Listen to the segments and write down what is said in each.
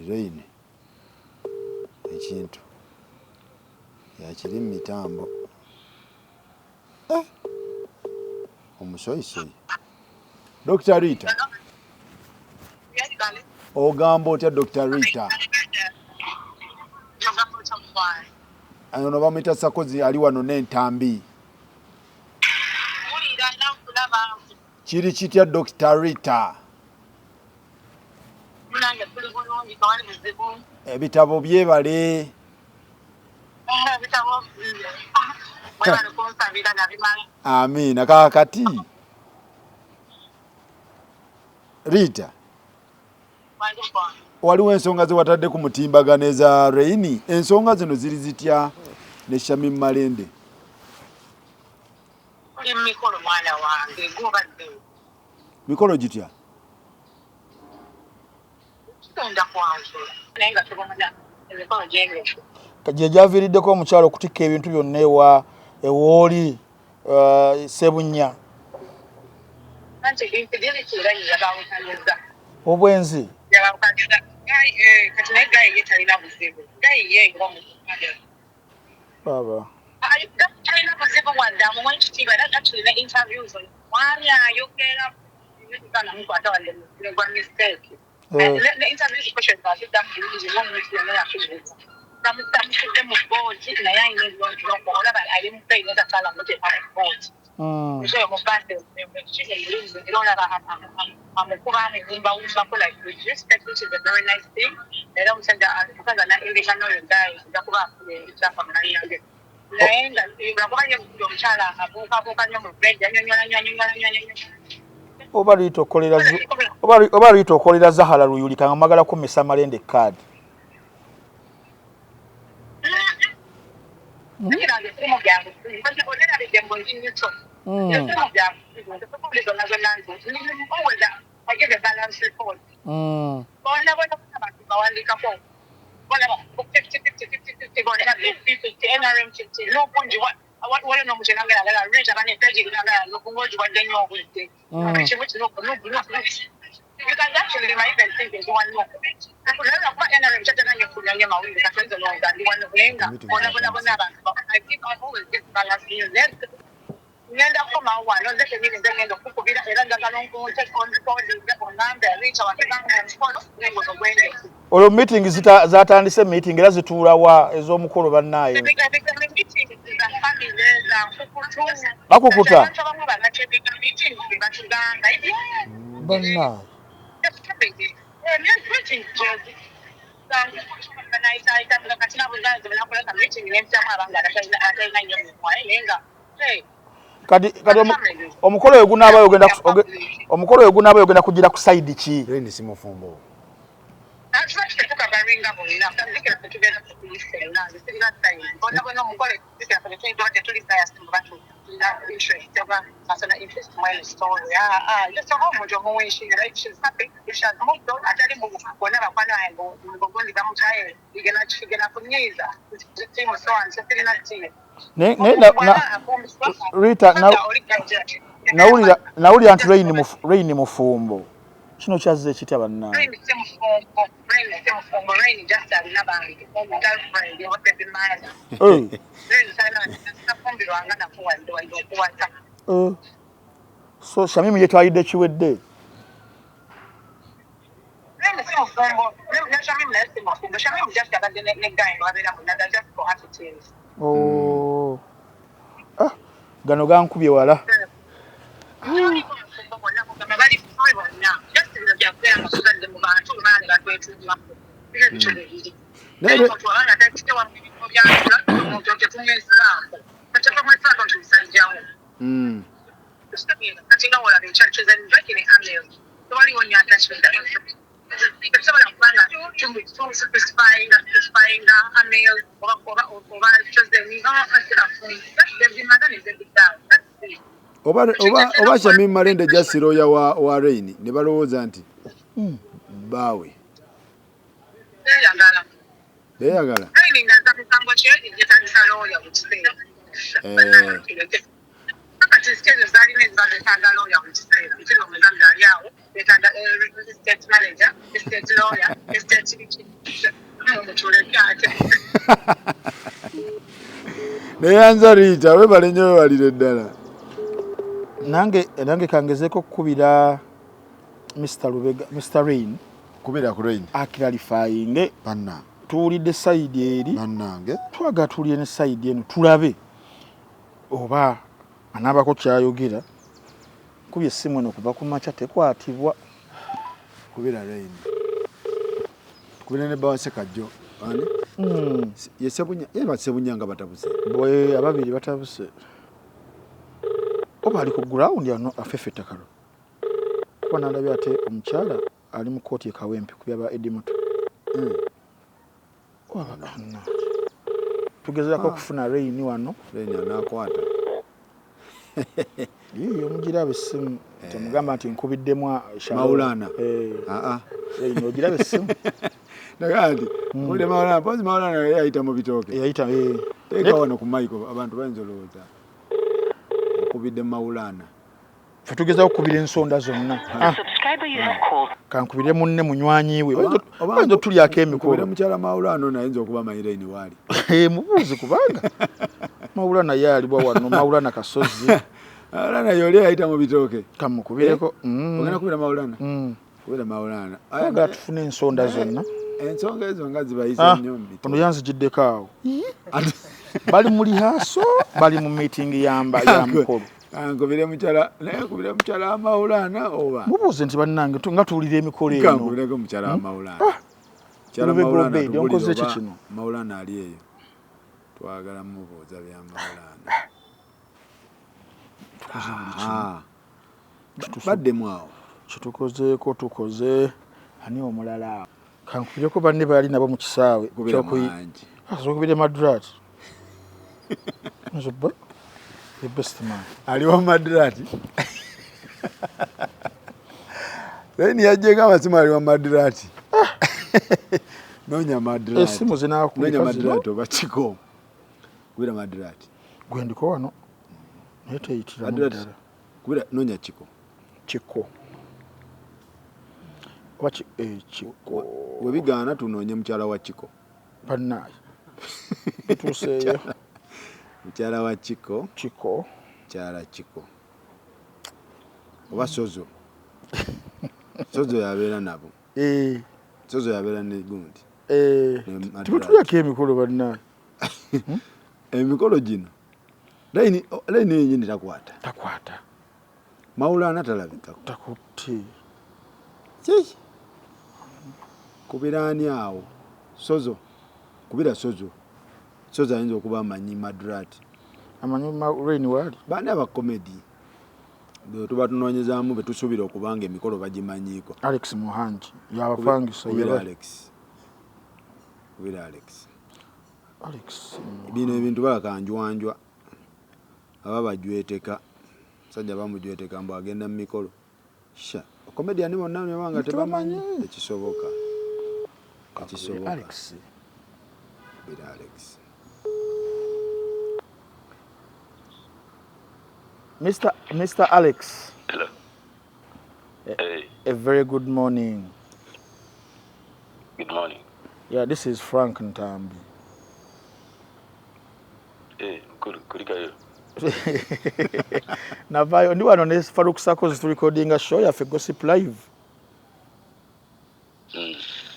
Reign ekintu yakiri mu mitambo. Eh, omusoyisoyi Dr. Rita. Ogamba otya Dr. Rita? Ono bamuyita Sakozi, ali wano n'entambi. Kiri kitya Dr. Rita? Ebitabo byebale. Amiina. Kaakati Rita, waliwo ensonga ze watadde ku mutimbagano eza Reign. Ensonga zino ziri zitya ne Shamim Malende? Tuli mu mikolo mwana wange, gw'obaddewo. Mikolo gitya? Tugenda kwanjula naye nga tubona emikolo gyengezi. Gye gyaviiriddeko omukyalo okutikka ebintu byonna ewa ewooli Sebunnya. Anti infidelity era yabawukanyizza. Obwenzi. Yabawukanyizza. Kati naye guy ye talina buzibu. Guy ye ng'omuntu. Baba. Talina buzibu wadde amuwa ekitiibwa era actually ne interviews mwami ayogera namukwata wadde gwa mistake. Ne interviews questions aziddamu bulungi ng'omuntu yenna yakubuuza. Bamusitudde mu bbooti naye alina ebirungi olaba ali mu pain tasaala muteeka mu bbooti. Nso mu baasi ekiri ebirungi era olaba amukuba amuwumbawumbako like with respect, which is a very nice thing. Era omusajja omukazi ana indika n'oyo guy ajja kuba afuna ekyapa munange. Naye nga lwakuba ye omukyala abuukabuuka nnyo mu bed, anyonyola nnyo, anyonyola nnyo, anyonyola. Oba Rita okolera oba Rita okolera Zahara Luyulika nga mwagala kummisa Malende card. Nange sirimu byangu, onerabidde mbu ndi neutral. Sirimu byangu, zonna zonna nti always I give a balanced report. Bonna bonna abantu bawandiikako bona 50 50 50 50, bonna 50 50, NRM 50 n'obungi. Waliwo n'omukyala nga yagala Rita bane page ngagala n'ogiwadde nnyo obudde. Kimu kino. You can actually might even think nti wano naye lwakuba NRM kyatera nnyo okulya nnyo mawulire, kati oyinza olowooza ndi wano, naye nga bona bona bona abantu I think I always give balanced news. Ngenda kukomawo wano nze kennyini, nze ngenda okukubira era njagala onrecordinge ongambe Rita wateganga omukolo nengono gwengezi. Olwo meeting zatandise, meeting era zituula wa ez'omukolo bannaaye? Meeting za family za nkukutu. Bakukuta? Abantu abamu banakyebega meeting batugamba. Bannaaye. Meeting banayitaayitamuga kati nabo zanze nakoleka meeting nempitamu abange atalina nnyo mumwa naye nga Kati omukolo oyo gunaaba ogenda omukolo oyo gunaaba ogenda kugira ku side ki? Reign si mufumbo. Tuba tetucoveringa bonna, tandikira tetugenda kukuyisenna. Nze sirina time bona bona omukolo tuba tetuli biased muba tulina interest oba personal interest mu eno story. Just oba omuntu omuwishinga like she's happy, she has moved on, atali mu bonna bakwano ngogondi bamukyaye kigenda kunyiiza tiimu, so nze sirina tiimu. Naye Rita, nawulira nti Reign mufumbo. Kino kyazze kitya bannange? Rain si mufumbo, Rain si mufumbo, Rain just alina bantu, girlfriend oba baby mother. Rain talina, tafumbirwanga nako wadde wadde okuwasa. So Shamimu yetwalidde kiwedde. Rain si mufumbo, ne Shamim naye si mufumbo. Shamim just abadde ne guy nga babeera mu Nada just for attitude. Oh. Ah, gano gankubye wala. Toliko mufumbo, bonna kugamba bali free bonna. Just bino byakubeera nga tuzadde mu bantu olumala ne batwetuulako. Bino bityo bwe biri. Naye Naye omuntu abanga takitewa mu bifo byatula, omuntu tetumwesibaako. Tetumwesibaako nti musajjawo. Kati nga wolaba ekyali Chosen Becky ne Amel, tewaliwo nnyo attachment. Tetusobola kubanga crucifyinga Amel oba Chosen sirafu mother ne baby girl. That's it. Oba Shamim Malende just lawyer wa Reign ne balowooza nti baawe Beeyagala. Beeyagala. Rain nga nza misango kye gyetagisa lawyer mu kiseera. Kati sitezo zaalina eziba zetaaga lawyer mu kiseera kino, omugagga ali awo. Yetaaga estate manager, estate lawyer, estate biki. Mutuleke ate. Neyanza Rita, webale nnyo, webalire ddala. Nange kangezeeko okukubira Mr Lubega, Mr Rain. Kubira ku Rain. Aclarifying. Bannange. Tuwulidde side eri. Bannange. Twagala tuwulire ne side eno tulabe oba anaabako kyayogera. Nkubye essimu eno kuva ku makya tekwatibwa. Kubira Rain. Kubira ne bba Ssekajjo. Ani? Ye Ssebunya, ye ba Ssebunya nga batabuse. Bwe ababiri batabuse. Oba ali ku ground ano afefe ettakalo. Kuba nalabye ate omukyala ali mu kkooti e Kawempe ku byaba Eddie Mutwe. Oba anna. Tugezaako okufuna Rain wano. Rain anaakwata. Yiiyo omugiraba essimu. Temugamba nti nkubiddemu Maulana. Rain ogiraba essimu. Naga nti nkubidde Maulana, mpozi Maulana naye yayita mu bitooke. Yayita, Teeka wano ku mic abantu bayinza olowooza okubidde Maulana. Ffe tugezaako okukubira ensonda zonna. Kankubire munne munywanyi we. Bayinza otulyako emikolo. Nkubire mukyala Maulana ono ayinza okuba amanyi Rain waali. Mubuuzi kubanga Maulana ye aliwa wano, Maulana Kasozi. Maulana yoli ayita mu bitooke. Kamukubireko. Ogenda kubira Maulana? Kubira Maulana. Twagala tufune ensonda zonna. Ensonga ezo nga zibayisa nnyo mu bitooke. Ono yanzigiddeko awo. Bali mu rehearsal, bali mu meeting ya mukolo. Nkubire mukyala, naye nkubire mukyala Maulana oba? Mubuuze nti bannange nga tuwulira emikolo eno. Kankubireko mukyala Maulana. Mukyala Lubega Maulana Obedi, tubuulire onkoze ki oba kino? Maulana ali eyo. Twagala mubuuza bya Maulana. Tukoze buli kimu. Baddemu awo. Kitukozeeko tukoze. Ani omulala? Kankubireko banne baali nabo mu kisaawe. Kubira mangi. Okubira Madrat. Nze bba, the best man. Ali wa Madrat. Then yajjeko amasimu ali wa Madrat. Noonya Madrat. Essimu zinaakulika Noonya zino. Madrat oba Kiko. Kubira Madrat. Gwe ndiko wano. Naye teyitiramu Madrat. ddala. Kubira noonya Kiko. Kiko. Oba Kiko. We bigaana tunoonye mukyala wa Kiko. Bannaaye. Tutuuseeyo. Mukyala wa Kiko. Kiko. Mukyala Kiko. Oba Sozo. Sozo yabeera nabo. Sozo yabeera ne gundi. Ne Madrat. Tebatulako emikolo bannaaye. Emikolo gino. Layini yennyini takwata. Takwata. Maulana talabikako. Takutte. Kiki? Kubira ani awo? Sozo. Kubira Sozo. Sozo ayinza okuba amanyi Madrat. Amanyi Rain waali? Baani aba comedy? Be tuba tunoonyezaamu be tusuubira okuba nga emikolo bagimanyiiko. Alex Muhangi yabapangisa. Kubira Alex. Kubira Alex. Alex. Bino ebintu balaka njwanjwa. Aba bajweteka. Musajja bamujweteka mbu agenda mu mikolo. Sha, comedian bonna ne banga tebamanyi ekisoboka. Ekisoboka. Alex. Kubira Alex. Mr. Alex. Hello. Hey. A very good morning. Good morning. Yeah, this is Frank Ntambi. Hey, kulikayo. Navayo ndi wano ne Farouk Sarkozy tu recording show yaffe Gossip Live.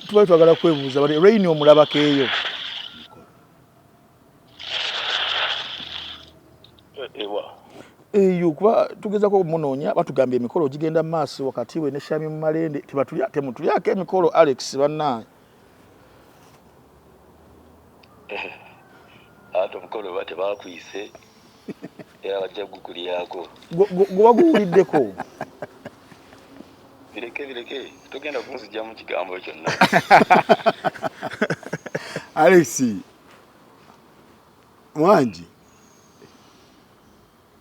Tuba twagala kwebuuza bali Rain omulabako eyo. Ewa. Eyo kuba tugezako okumunoonya batugambye emikolo gigenda mu maaso wakati we ne Shamim Malende temutulyako emikolo Alex bannange. Ate omukolo oba tebakuyise era bajja kugukulyako. Gwe waguwuliddeko? Bireke bireke togenda kunzijja mu kigambo kyonna. Alex Mwangi.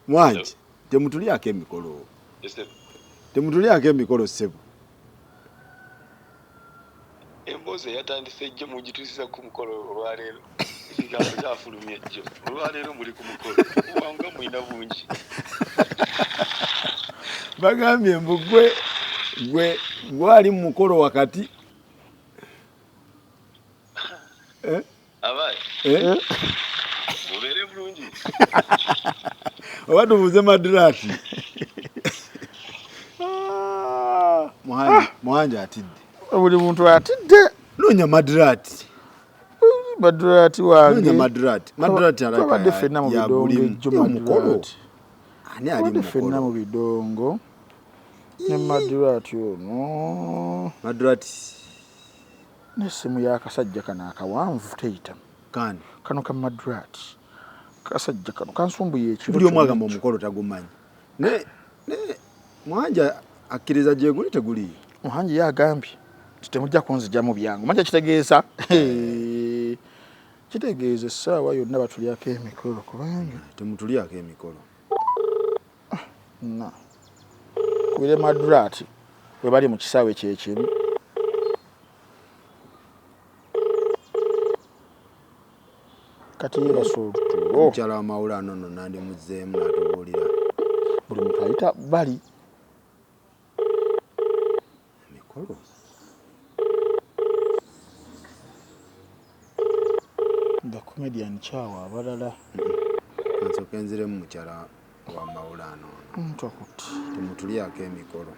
Mwangi, temutulyako emikolo. Temutulyako emikolo ssebo. Emboozi eyatandise ejjo mugituusiza ku mukolo olwaleero. Ekigambo kyafulumye ejjo. Olwaleero muli ku mukolo. Kubanga mulina bungi. Bagambye mbu Gwe gwali mu mukolo wakati. Eh? Abaye. Eh? Mubeere bulungi. Oba tubuuze Madrati. Muhangi, Muhangi atidde. Buli muntu atidde. Noonya Madrati. Madrati wange. Noonya Madrati. Madrati alabika Twabadde ffenna mu bidongo ejjo mukolo. Madrati. Ani ali Twabadde mu ffenna mukolo? mu bidongo. Ne Madrati ono. Madrati N'essimu y'akasajja kano akawanvu teyita. kani? Kano ka Madrati. Kasajja kano kansumbuye ekiro Buli omu kyonna agamba ekyo. omukolo tagumanyi. Ne Muhangi akkiriza gye guli teguliyo. Muhangi ye agambye nti temujja kunzigyamu byangu. Manyi kitegeeza. Kitegeeza essaawa yonna batulyako emikolo kubanga Temutulyako emikolo. Na. Kubire Madrati we bali mu kisaawe kyekimu. Kati yeebase olutulo. Omukyala wa Mawulano nno nandimuzzeemu n'atubuulira. Buli muntu ayita bali. Emikolo. The comedian kyawa abalala. Kansooke nziremu mukyala wa Mawulano ono. Omuntu akutte. Temutulyako emikolo.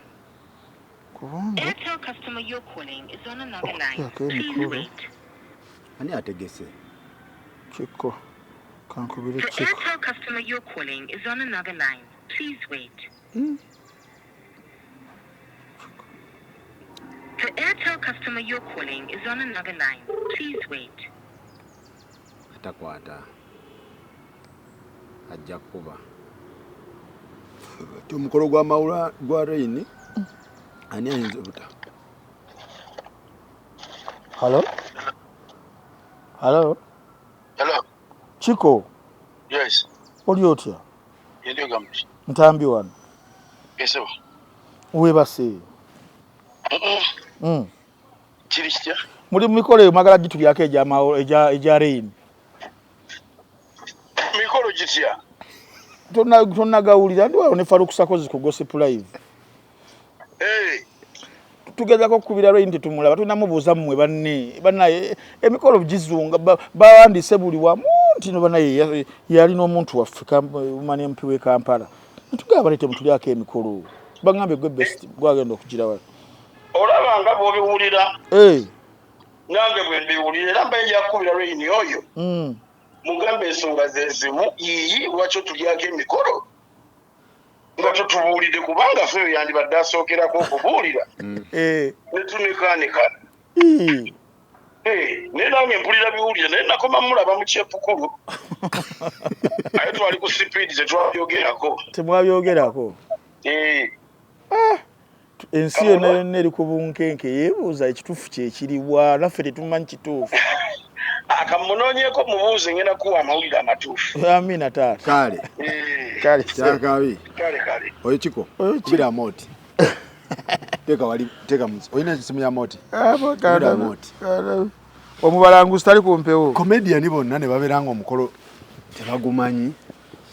Kubanga Airtel customer you're calling is on another line. okulyako Please emikolo wait. Ani ategese? Kiko. Kankubire The Kiko. Airtel customer you're calling is on another line. Please wait. The Airtel customer you're calling is on another line. Please wait. Atakwata. Ajja kuba. Ti omukolo gwa Mawula gwa Reign ani ayinza obuta? Hello? Hello? Hello. Kiko, Yes. oli otya? Yendiyo gambi. Ntambi wano. Yes. Weebase. Kiri kitya? Muli mu mikolo eyo mwagala gitulyako egya Reign. Mikolo gitya? Tonnagawulira ndi wano ne Farouk Sakozi ku Gossip Live. Hey. Tugezaako okukubira Reign tetumulaba, tulinamubuuza mmwe banne. Bannaye emikolo gizunga bawandiise buli wamu nti no bannaye yalina omuntu waffe Woman MP w'e Kampala. Ntugamba bale temutulyako emikolo. Bangambye gwe best gwagenda okugira wano. Olaba nga bw'obiwulira. Hey. Nange bwe mbiwulira era mba nja kukubira Reign oyo. Mugambe ensonga ze zimu yiyi lwaki otulyako emikolo nga totubuulidde kubanga ffe oyo yandibadde asookerako okubuulira. Ne tunekaanika. Naye nange mpulira biwulire naye nakoma mulaba mu kyepukulu. Aye twali ku sipiidi tetwabyogerako. Temwabyogerako? Ensi yonna yonna eri ku bunkenke yeebuuza ekituufu kye kiriwa naffe tetumanyi kituufu. Akamunoonyeeko mubuuze ngenda kuwa amawulire amatuufu. Amina taata. Kale. Kale. Kyakabi. Kale kale. Oyo Kiko. Kubira Moti. Teeka wali teeka mu. Olina essimu ya Moti? Kubira Moti. Omubalanguzi tali ku mpewo. Comedian bonna ne babeera nga omukolo tebagumanyi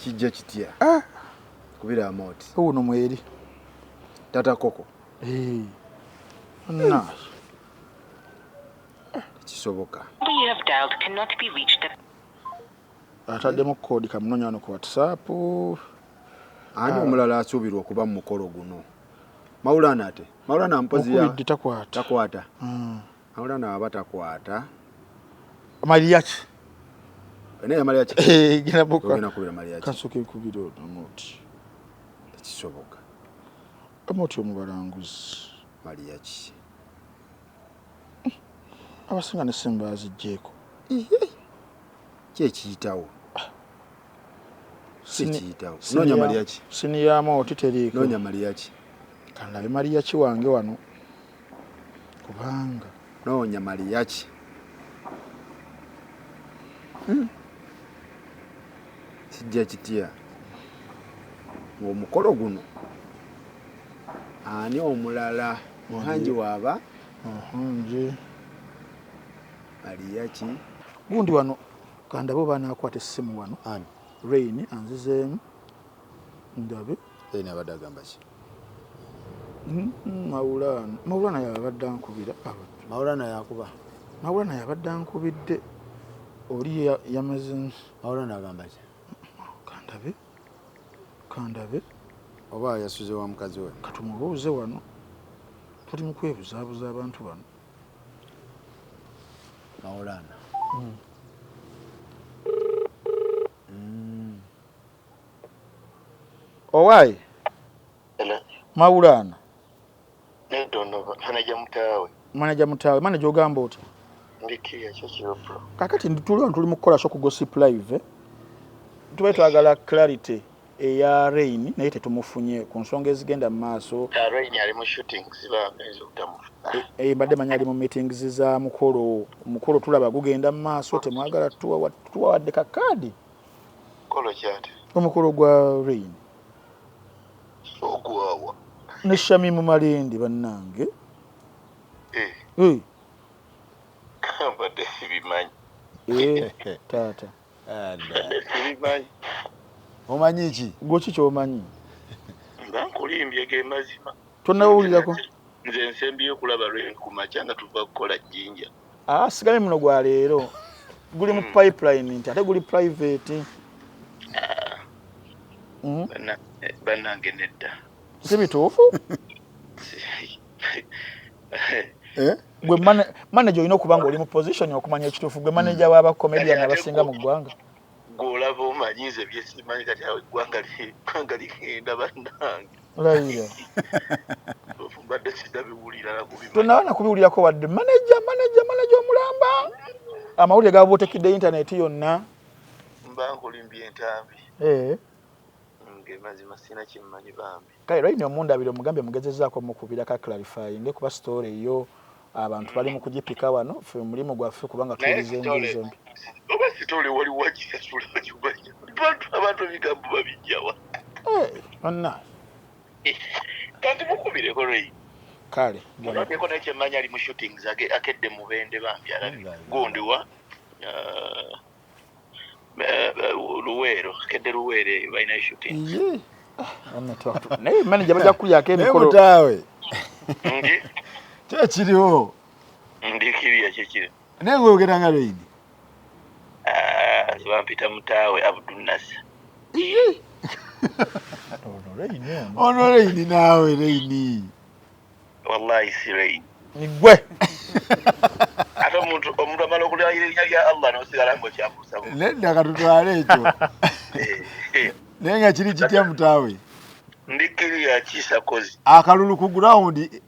kijja kitya. Kubira Moti. Wuno mweri. Tata Koko. Na. Kisoboka. You have dialed cannot be reached. Ataddemu koodi kamunoonya wano ku WhatsApp. Ani omulala asuubirwa okuba mu mukolo guno? Maulana ate. Maulana mpozi ya Mukubidde takwata. Takwata. Maulana aba takwata. Mariachi. Naye Mariachi. Genda buka. Ogenda kubira Mariachi. Kansooke nkubire ono Moti. Tekisoboka. Moti omubalanguzi. Mariachi. Abasinga n'essimu baaziggyeko. Ki ekiyitawo? Ki ekiyitawo? Noonya Mariachi. Sini ya Moti teriiko. Noonya Mariachi. Kandabe Mariachi wange wano. Kubanga. Noonya Mariachi. Kijja kitya? Ng'omukolo guno ani omulala? Muhangi waaba? Muhangi. Mariachi. Gundi wano kandabe oba anaakwata essimu wano. Ani? Reign anzizeemu. Ndabe. Reign abadde agamba ki? Maulana Maulana yabadde ankubira. Maulana yakuba. Maulana yabadde ankubidde oli yamaze. Maulana agamba ki? Kandabe kandabe oba yasuze wa mukazi we. Katumubuuze wano, tuli mu kwebuzaabuza abantu bano. Maulana Owai Maulana. Manager Mutawe. Manager Mutawe, manager ogamba otya? Ndikiya kyo bro. Kakati tuli tuli mu kukola show ku Gossip Live. Tubaye twagala clarity eya Rain naye tetumufunye ku nsonga ezigenda mu maaso. Rain ali mu shootings bagenze okutamufuna. Mbadde manyi ali mu meetings za mukolo. Omukolo tulaba gugenda mu maaso, temwagala tuwawadde ka kaadi. Mukolo kyate? Omukolo gwa Rain. Ogwawa. Ne Shamimu Malindi bannange. Mbadde sibimanyi. Taata. Sibimanyi. Omanyi ki? Gwe ki ky'omanyi? Mba nkulimbye ge mazima. Tonnawulirako? Nze nsembyeyo okulaba Rain ku makya nga tuva kukola jjinja. Sigabe muno gwa leero. Guli mu pipeline nti ate guli private. Bannange nedda. Si bituufu? Gwe manager olina okuba ng'oli mu position okumanya ekituufu. Gwe manager w'abakomedian abasinga mu ggwanga. Gw'olaba omanyi nze bye simanyi kati awo eggwanga ligenda bannange. Layira. Mbadde sinnabiwulira na kubimanyi. Tonnaba na kubiwulirako wadde. Manager omulamba. Amawulire gabuutikidde internet yonna. Mba nkulimbye entambi. Mazima sina kyemmanyi bambi. Kale Rain omundabire omugambe mugezezzaako mukubirako clarifying kuba story eyo abantu bali mu kugipika wano, ffe omulimu gwaffe kubanga tuwuliza enjiri zombi. Oba story wali wagisasula okimanya. Abantu ebigambo babijjawa. Bonna. Kati mukubireko Rain. Kale. Mulabeko naye kyemmanyi ali mu shootings akedde Mubende bambi alabika. Gundi wa Luweero, kedde Luweero eyo balina shooting. Naye manager bajja kulyako emikolo. Mutaawe. Kyekiriwo. Ndikiriya kyekiri. Naye ng'oyogera nga Rain. Bampita Mutaawe Abdul Nasser. Ono Rain naawe Rain. Wallahi si Rain. Ni gwe. Ate omuntu amala okulya erinnya lya Allah n'osigala ng'okyamusa. Nedda katutwale ekyo. Naye nga kiri kitya Mutaawe? Ndikiriya kisakozi. Akalulu ku ground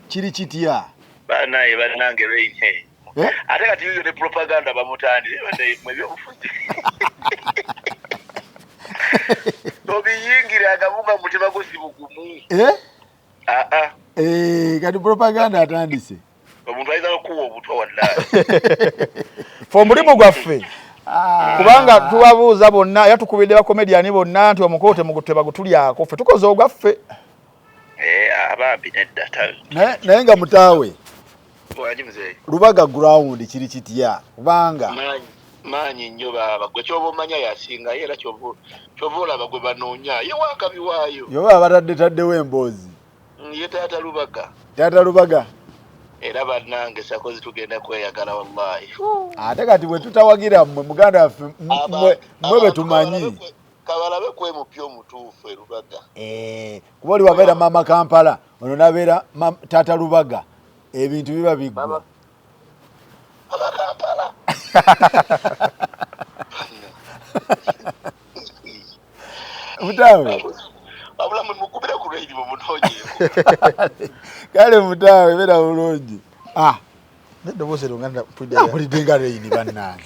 kiri kitya? Banaye bannange Rain. Ate kati yo ne propaganda bamutandire badde mu ebyobufuzi. Tobiyingira agabuga mutima gwo si bugumu. Kati propaganda atandise. Omuntu ayinza okuwa obutwa wallahi. Ffe omulimu gwaffe. Kubanga tubabuuza bonna, era tukubidde bakomediani bonna nti omukolo tebagutulyako, ffe tukoze ogwaffe. Abambi nedda. Naye nga Mutaawe. Bw'ali muzeeyi. Lubaga ground kiri kitya? Kubanga maanyi nnyo baaba gwe ky'oba omanya yasinga era ky'oba olaba gwe banoonya ye waakabiwaayo. Yoba abatadde taddewo emboozi. Ye taata Lubaga. Taata Lubaga. Era bannange sakozi tugenda kweyagala wallahi. Ate kati bwe tutawagira mmwe muganda waffe mmwe be tumanyi. Kabalabe kwe mupya omutuufu e Lubaga. Kuba oli wabeera Mama Kampala ono n'abeera taata Lubaga ebintu biba biggwa. Mama Kampala. Mutaawe. Wabula mwe mukubire ku Rain mumunoonyeeko. Kale Mutaawe beera bulungi. N'eddoboozi eryo nga mpulidde nga Rain bannange.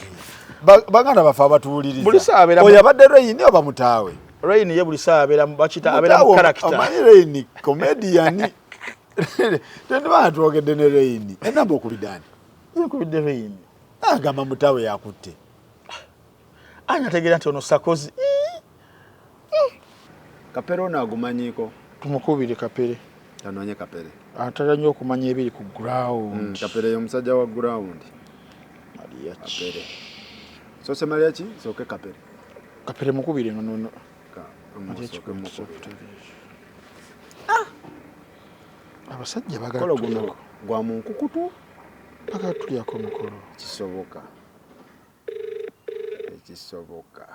Baganda baffe abatuwuliriza. Oyo abadde Rain oba Mutaawe? Rain ye buli ssaawa abeera bakiyita abeera mu character. Omanyi Rain comedian. Tendibanga twogedde ne Rain. Enamba okubidde ani? Nkubidde Rain. Agamba Mutaawe yakutte. Ani ategeera nti ono Sakozi? Kapere ono agumanyiiko. Tumukubire Kapere. Tanoonye Kapere. Atera nnyo okumanya ebiri ku ground. Kapere ye musajja wa ground. Maria Kapere. Sose Maria ki? Sooke Kapere. Kapere mukubire nono. Sooke mukubire. Abasajja bagala guno gwa mu nkukutu, bagala tulyako omukolo. Kisoboka, ekisoboka.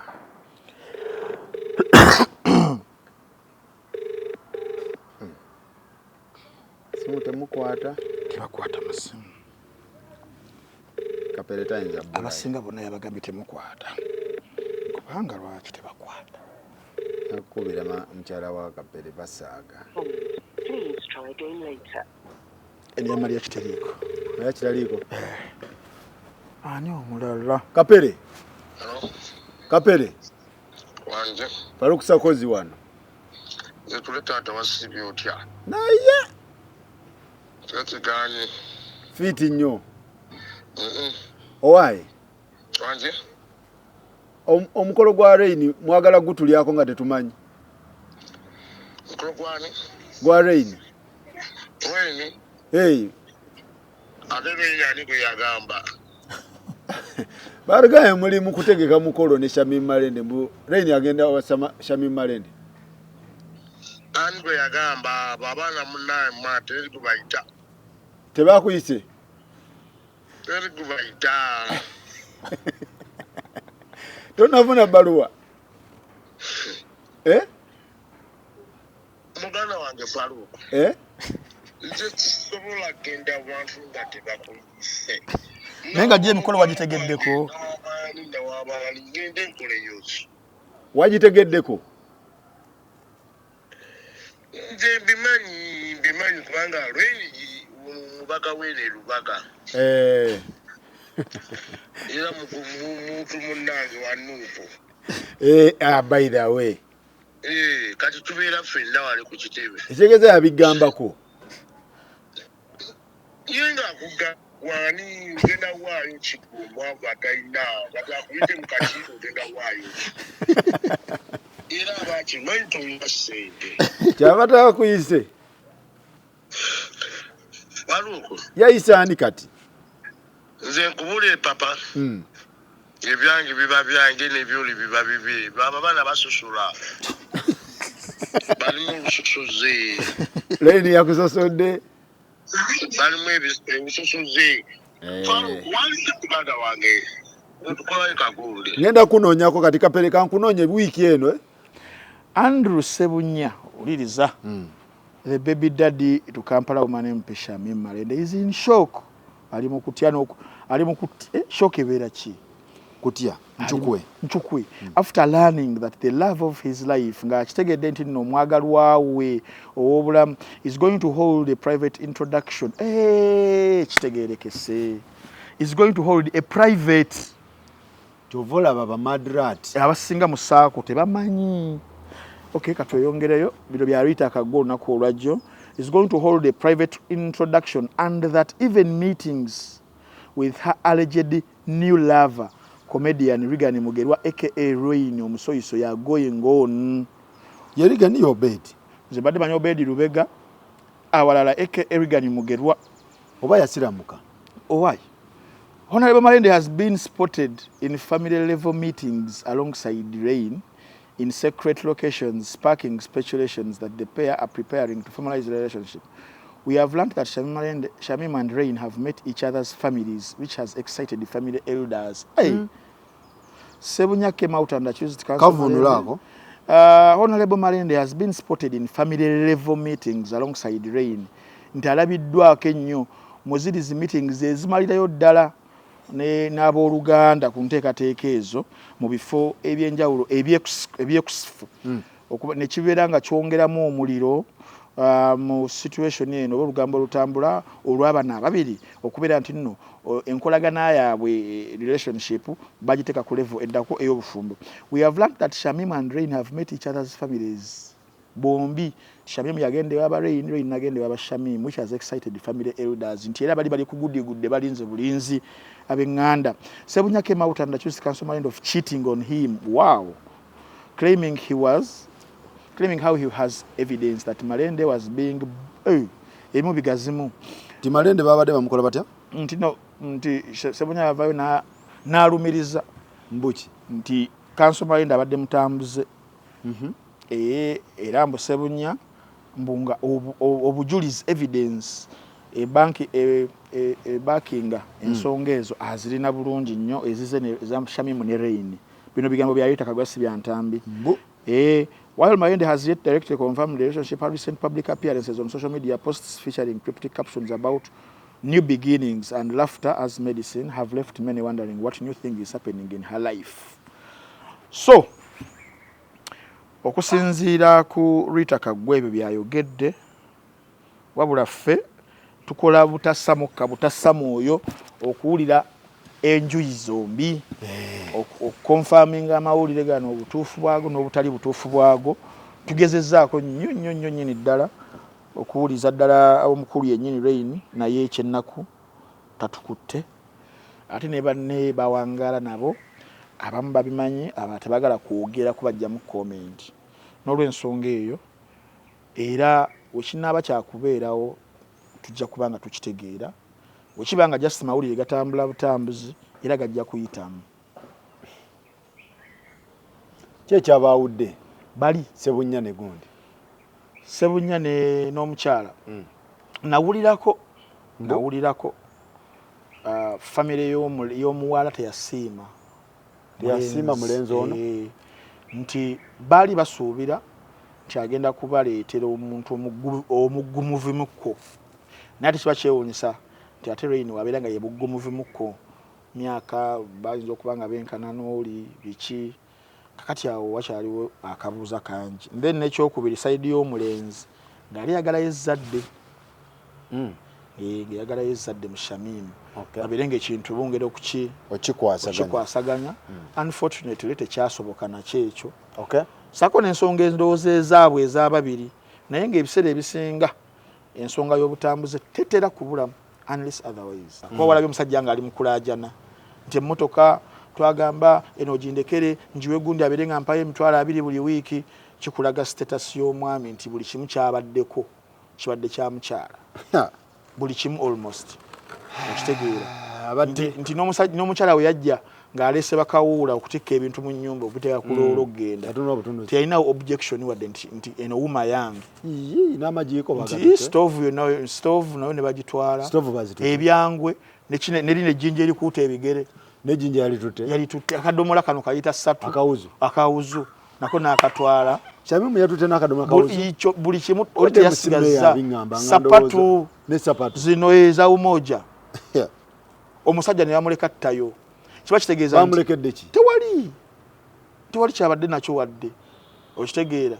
Simu temukwata, tebakwata masimu. Kapere tayinza bbulayo. Abasinga bonna yabagambye temukwata, kubanga lwaki tebakwata? Akubira mukyala wa Kapere basaaga. Eno ya Maria Kiteriiko. Maria Kitaliiko. Ani omulala? Kapere. Kapere. Wanje. Faruk Sakozi wano. Nze tule taata wasiibye otya? Naye. Tekiganye. Fiiti nnyo. Owaaye. Wanje. Omukolo gwa Rain mwagala gutulyako nga tetumanyi. Mukolo gwani? Gwa Rain. Rain? Hey. Ate Rain ani gwe yagamba? Balugaye muli mu kutegeka mukolo ne Shamim Malende, mbu Rain agenda wa Shamim Malende. Ani gwe yagamba? Abo abaana munnaye mwa teri gubayita. Tebakuyise? Teri gubayita. Tonafuna bbaluwa? Eh? Muganda wange Faruk. Eh? Nze sisobola genda wantu nga tebakuyise. Naye nga gye emikolo wagitegeddeko? Nawabaani nawabaani ngende nkoleyo ki? Wagitegeddeko? Nze mbimanyi, mbimanyi kubanga Rain mubaka wene Lubaga. Eh. Era muntu munnange wa Nuupu. Eh, ah, by the way. Eh, kati tubeera ffenna wali ku kitebe. Ekitegeeza yabigambako. Ye ng'akugamba wani ogenda waayo ki omwavu atalina kati akuyite mu kakiiko ogenda waayo ki? Era abakimanyi tolina ssente. Kyava takuyise. Faruku. Yayise ani kati? Nze nkubulire papa. Ebyange biba byange n'ebyoli biba bibi. Abo abaana basosola. Balimu olusosoze. Rain yakusosodde. Balimu ebisosoze. Faruku waliyo muganda wange. Tukolayo kagundi. Ngenda kunoonyako kati Kapere kankunoonye wiiki eno. Eh? Andrew Sebunya uliriza. The baby daddy to Kampala woman MP Shamim Malende is in shock. Ali mu kutya n'oku, ali mu shock ebeera ki? Kutya, nchukwe. Nchukwe. After learning that the love of his life, ng'akitegedde nti nno omwagalwa we ow'obulamu is going to hold a private introduction. Kitegeerekese. Is going to hold a private. Kyova olaba ba madrat. Abasinga mu saako tebamanyi. Okay, katweyongereyo. Bino bya Rita Kaggo olunaku olwajjo. Is going to hold a private introduction and that even meetings with her alleged new lover, comedian Regan Mugerwa aka Rain Omusoyiso ya going on. Ye Regan ye Obed. Nze mbadde manyi Obed Lubega, awalala aka Regan Mugerwa. Oba yasiramuka. Owai. Honorable Malende has been spotted in family level meetings alongside Rain in secret locations, sparking speculations that the pair are preparing to formalize the relationship. We have learned that Shamim and Rain have met each other's families, which has excited the family elders. Hey. Sebunya came out and accused Council Malende. Honorable Malende has been spotted in family level meetings alongside Rain. Nti alabiddwako ennyo mu ziri zi meetings ezimalirayo ddala n'abooluganda ku nteekateeka ezo mu bifo ebyenjawulo ebyekusifu. Ne kibeera nga kyongeramu omuliro mu situation eno oba olugambo olutambula olw'abano ababiri okubeera nti nno enkolagana yaabwe relationship bagiteeka ku level eddako ey'obufumbo. We have learned that Shamim and Rain have met each other's families. Bombi Shamim yagenda ewa Rain, Rain nagenda ewa Shamim, which has excited the family elders. Nti era bali bali kugudigudde balinze bulinzi ab'enganda. Sebunya came out and accused Council Malende of cheating on him. Wow. Claiming how he has evidence that Malende was being emu bigazimu. Ti Malende babadde bamukola batya? Nti no, nti Sebunya yavayo n'alumiriza mbuki nti Council Malende abadde mutambuze. Era mbu Sebunya Mbu nga obujulizi, evidence, ebanki ebakinga ensonga ezo azirina bulungi nnyo, ezize eza Shamimu ne Reign. Bino bigambo bya Rita Kagwa, si bya Ntambi. While Mayende has yet directly confirmed the relationship, her recent public appearances on social media posts featuring cryptic captions about new beginnings and laughter as medicine have left many wondering what new thing is happening in her life. So, okusinziira ku Rita Kaggwa, ebyo byayogedde, wabula ffe tukola butassa mukka butassa mwoyo okuwulira enjuyi zombi, okuconfirminga amawulire gano, obutuufu bwago n'obutali butuufu bwago. Tugezezzaako nnyo nnyo nnyo nnyini ddala okuwuliza ddala omukulu yennyini Reign, naye ekyennaku tatukutte. Ate ne banne bawangaala nabo, abamu babimanyi, abalala tebagala kwogera kubajjamu comment. N'olwensonga eyo, era wekinaaba kyakubeerawo, tujja kuba nga tukitegeera. Wekiba nga just mawulire gatambula butambuzi, era gajja kuyitamu. Ki ekyabaawudde? Bali Sebunnya ne gundi. Sebunnya n'omukyala. Nawulirako famire y'omuwala teyasiima. Teyasiima mulenzi ono? Nti baali basuubira nti agenda kubaleetera omuntu omuggumuvimukko, naye ate kiba kyewuunyisa nti ate Reign wabeera nga ye buggumuvimukko, myaka bayinza okuba nga benkana n'oli biki. Kakati awo wakyaliwo akabuuza kangi. Then n'ekyokubiri, side y'omulenzi ng'ali yagalayo ezzadde. Ng'eyagalayo ezzadde mu Shamimu, babeere nga ekintu bongera okikwasaganya. Unfortunately tekyasoboka nakyo ekyo. Saako n'ensonga endowooza ezaabwe ez'ababiri, naye ng'ebiseera ebisinga ensonga y'obutambuze tetera kubulamu unless otherwise. Kuba walabye omusajja ng'ali mu kulaajana nti emmotoka twagamba eno ogindekere ngiwe gundi abeere nga mpayo 20,000 buli wiiki. Kikulaga status y'omwami nti buli kimu kyabaddeko kibadde kya mukyala, buli kimu almost, okitegeera? Nti n'omukyala we yajja ng'aleese bakawuula okutikka ebintu mu nnyumba, okubiteeka ku loolo okugenda, teyalinawo objection wadde nti eno wuma yange. N'amajiiko. Nti stove yonna, stove nayo ne bagitwala, ebyangwe, nerino ejjinja erikuuta ebigere. Nejjinja yalitutte? Yalitutte. Akadomola kano kayita ssatu. Akawuzu. Akawuzu nako n'akatwala. Shamimu yatutte n'akadomola kawuzu? Buli kimu oli teyasigaza. Sapatu zino eza Umoja, omusajja ne bamuleka ttayo. Kiba kitegeeza Bamulekedde ki? Tewali kyabadde nakyo wadde, okitegeera?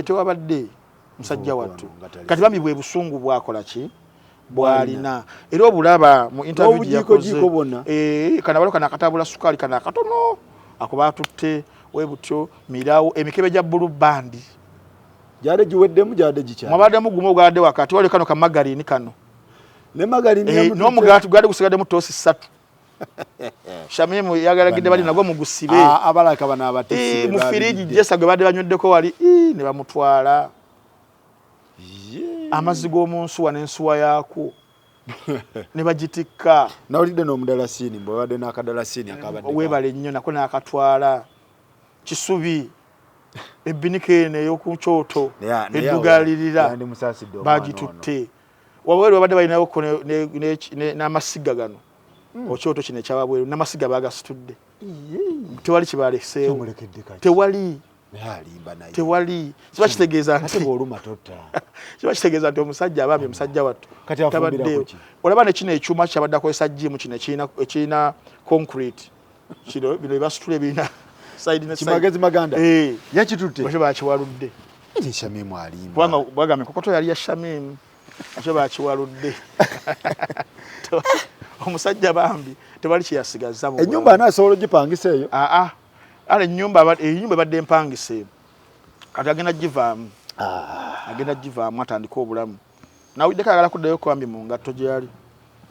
Tewabadde musajja wattu. Kati bambi bwe busungu bwakola ki bwalina, era obulaba mu interview gye yakoze. Kano abalo kano akatabula sukaali kano akatono ako batutte we butyo mirawo, emikebe gya Blue Band. Gyadde giweddemu, gyadde gikyali? Mwabaddemu gumu ogwadde wakati wali kano kamagarini kano. Ne magarini? N'omugaati gwadde gusigaddemu toosi ssatu. Shamimu yagalagidde bali nagwo mugusibe. Abalaka bano abatisi. Mu firiji jesa gwe badde banyweddeko wali, ne bamutwala. Amazzi g'omu nsuwa n'ensuwa yaakwo ne bagitikka. Nawulidde n'omudalasini, mbwe babadde n'akadalasini akabadde. Weebale nnyo, nako n'akatwala. Kisubi, ebbinika eno ey'oku kyoto eddugalirira bagitutte. Wabweru babadde balinawoko n'amasiga gano. Okyoto kino ekyawabweru n'amasiga bagasitudde, tewali kibaleseewo, tewali, tewali. Kiba kitegeeza nti kiba kitegeeza nti omusajja abambi, omusajja wattu tabaddeewo. Olaba ne kino ekyuma kyabadde akozesa gym kino ekirina concrete kino, bino byebasitula ebirina side ne side. Kimagezi maganda. Yakitutte? Bakyo bakiwaludde. Shamimu alimba. Kubanga bagambye kokoto yali ya Shamimu, akyo bakiwaludde. Omusajja bambi tewali kyeyasigaza. Ennyumba anaasobola ogipangisa eyo? Aa, ale enyumba ebadde empangise, kati agenda givaamu. Agenda givaamu atandike obulamu. Nawuliddeko ayagala kuddayo kwambi mu ngatto gyeyali.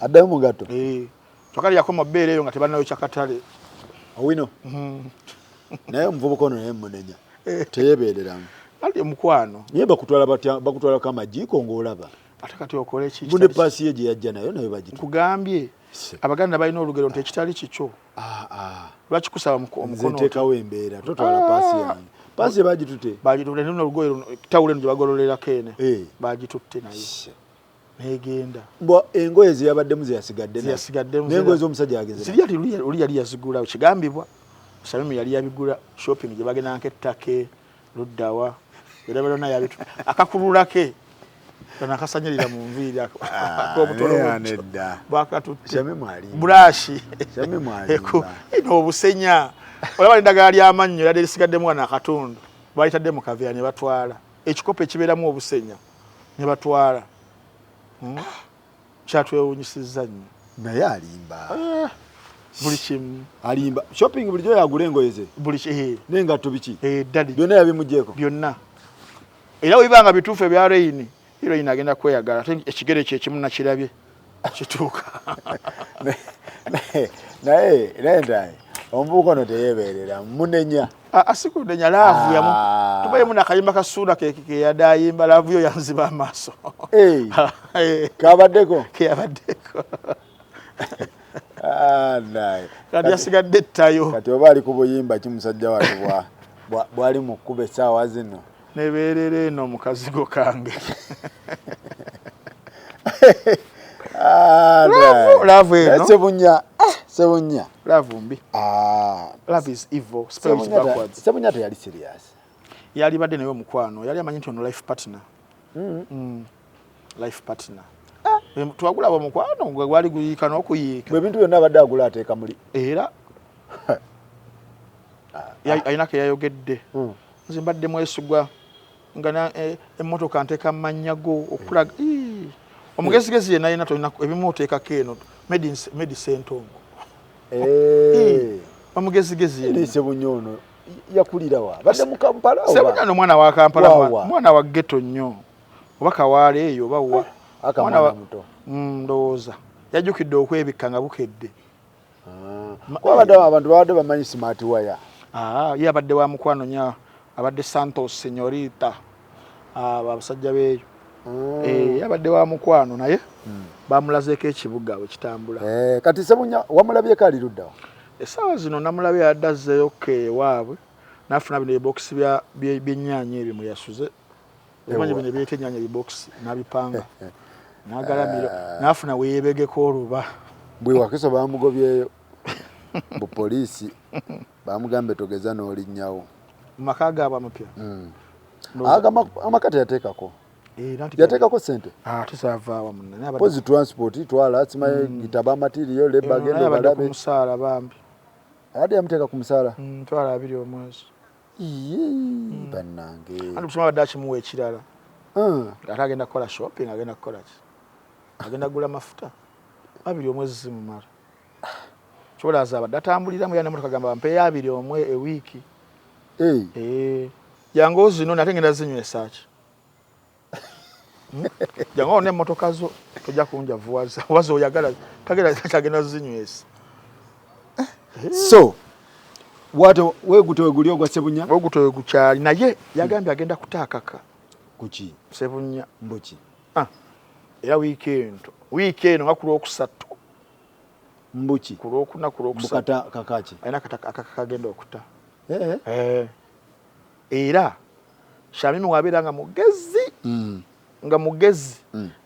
Addayo mu ngatto? Kyokka yakoma bbeera eyo nga tebannayo kyakatale. Owino. Naye omuvubuka ono naye munenya, teyebeereramu. Ali omukwano. Naye bakutwala batya, bakutwalako amajiiko ng'olaba? Ate kati okole ki? Bunde paasi ye gye yajja nayo, nayo bagita. Nkugambye, Abaganda balina olugero nti ekitali kikyo lwaki kusaba omukono? Nze nteekawo embeera, totwala paasi yange. Pasi bagitutte. Bagitutte n'oluno olugoye luno tawulo eno gye bagololerako ene. Bagitutte nayo. Negenda. Mbwa engoye ze yabaddemu ze yasigadde. Ze yasigaddemu. N'engoye z'omusajja yagenze. Ziri ati luli yali yazigula kigambibwa. Shamimu yali yabigula shopping gye bagenda nk'ettake luddawa. Era byonna yabitu akakulula ke. Kano akasanyirira mu nviiri ak'obutolo nedda. Bwakatutte. Shamimu alimba. Burashi. Shamimu alimba. Eno obusenya. Olaba eddagala ly'amannyo yadde lisigaddemu wano akatundu. Balitadde mu kaveera ne batwala. Ekikopo ekibeeramu obusenya ne batwala. Kyatwewuunyisizza nnyo. Naye alimba. Buli kimu. Alimba. Shopping bulijjo yagula engoye ze. Buli ki. N'engatto biki? Daddy. Byonna yabimuggyeeko? Byonna. Era bwe biba nga bituufu ebya Reign, Reign agenda kweyagala ate ekigere kye ekimu nakirabye kituuka. Naye naye ndaye omuvubuka ono teyeebeerera munenya. Asikunenya laavu yamu. Tubayemu n'akayimba ka Ssuuna ke yadde ayimba laavu yo yanziba amaaso. Kabaddeko? Keyabaddeko. Kati yasigadde ettayo. Kati oba ali ku buyimba ki musajja wattu bwali mu kkuba essaawa zino. Nebeerera eno mu kazigo kange. Laavu eno. Ssebunya. Ssebunya. Laavu mbi. Love is evil. Spell it backwards. Ssebunya teyali serious. Yali badde naye omukwano. Yali amanyi nti ono life partner. Life partner. Twagula omukwano gwe gwali guyiika n'okuyiika. Bwe bintu byonna abadde agula ateeka muli. Era alina ke yayogedde. Nze mbadde mwesigwa nga emmotoka nteeka mu mannya go okulaga. Omugezigezi yenna yenna tolina ebimu oteekako eno Medi Ssentongo. Omugezigezi yenna. Ssebunya ono yakulira wa? Badde mu Kampala oba? Ssebunya ono mwana wa Kampala, mwana wa ghetto nnyo. Oba Kawaala eyo oba wa? Mwana muto. Ndowooza. Yajjukidde okwebikka nga bukedde. Kuba abadde abantu babadde bamanyi smart wire. Ye abadde wa mukwano nnyo, abadde Santos Senyorita. Abasajja beeyo. Abadde wa mukwano naye bamulazeeko ekibuga we kitambula. Kati Ssebunya wamulabyeko ali ludda wa? Essaawa zino namulabye yadde azzeeyo ewaabwe n'afuna bino ebibokisi by'ennyaanya ebyo mwe yasuze. Omanyi bino ebireeta ennyaanya ebibokisi n'abipanga. N'agalamira n'afuna we yeebegeka oluba. Bwe Wakiso bamugobyeyo bu poliisi bamugambe togeza n'olinnyawo. Mu maka gaabwe amapya? Amaka teyateekako. Yateekako ssente? Ate zaavaawa munne. Pozi transport twala simanyi gitaba material labor agenda obalabe. Ku musaala bambi. Abadde yamuteeka ku musaala? Twala 2 omwezi. Bannange. Anti kusoma abadde akimuwa ekirala. Ate agenda kukola shopping, agenda kukola ki? Agenda kugula mafuta. 2 omwezi zimumala. Ky'olaaza abadde atambuliramu era n'emmotoka agamba mpeeyo 2 omwe ewiiki. Jangu ozino nate ngenda zinywesa ki? Jangu ono emmotoka zo tojja kunjavuwaza oba z'oyagala tagenda tagenda zinywesa. So wato weegute weguli ogwa Ssebunya? Weegute wegukyali naye yagambye agenda kutaakaka. Kuki? Ssebunya. Mbuki? Era wiiki eno. Wiiki eno nga ku Lwokusatu. Mbuki? Ku Lwokuna, ku Lwokusatu. Bukata kakaki? Alina akataka kagenda okuta. Era Shamimu wabeera nga mugezi. Nga mugezi.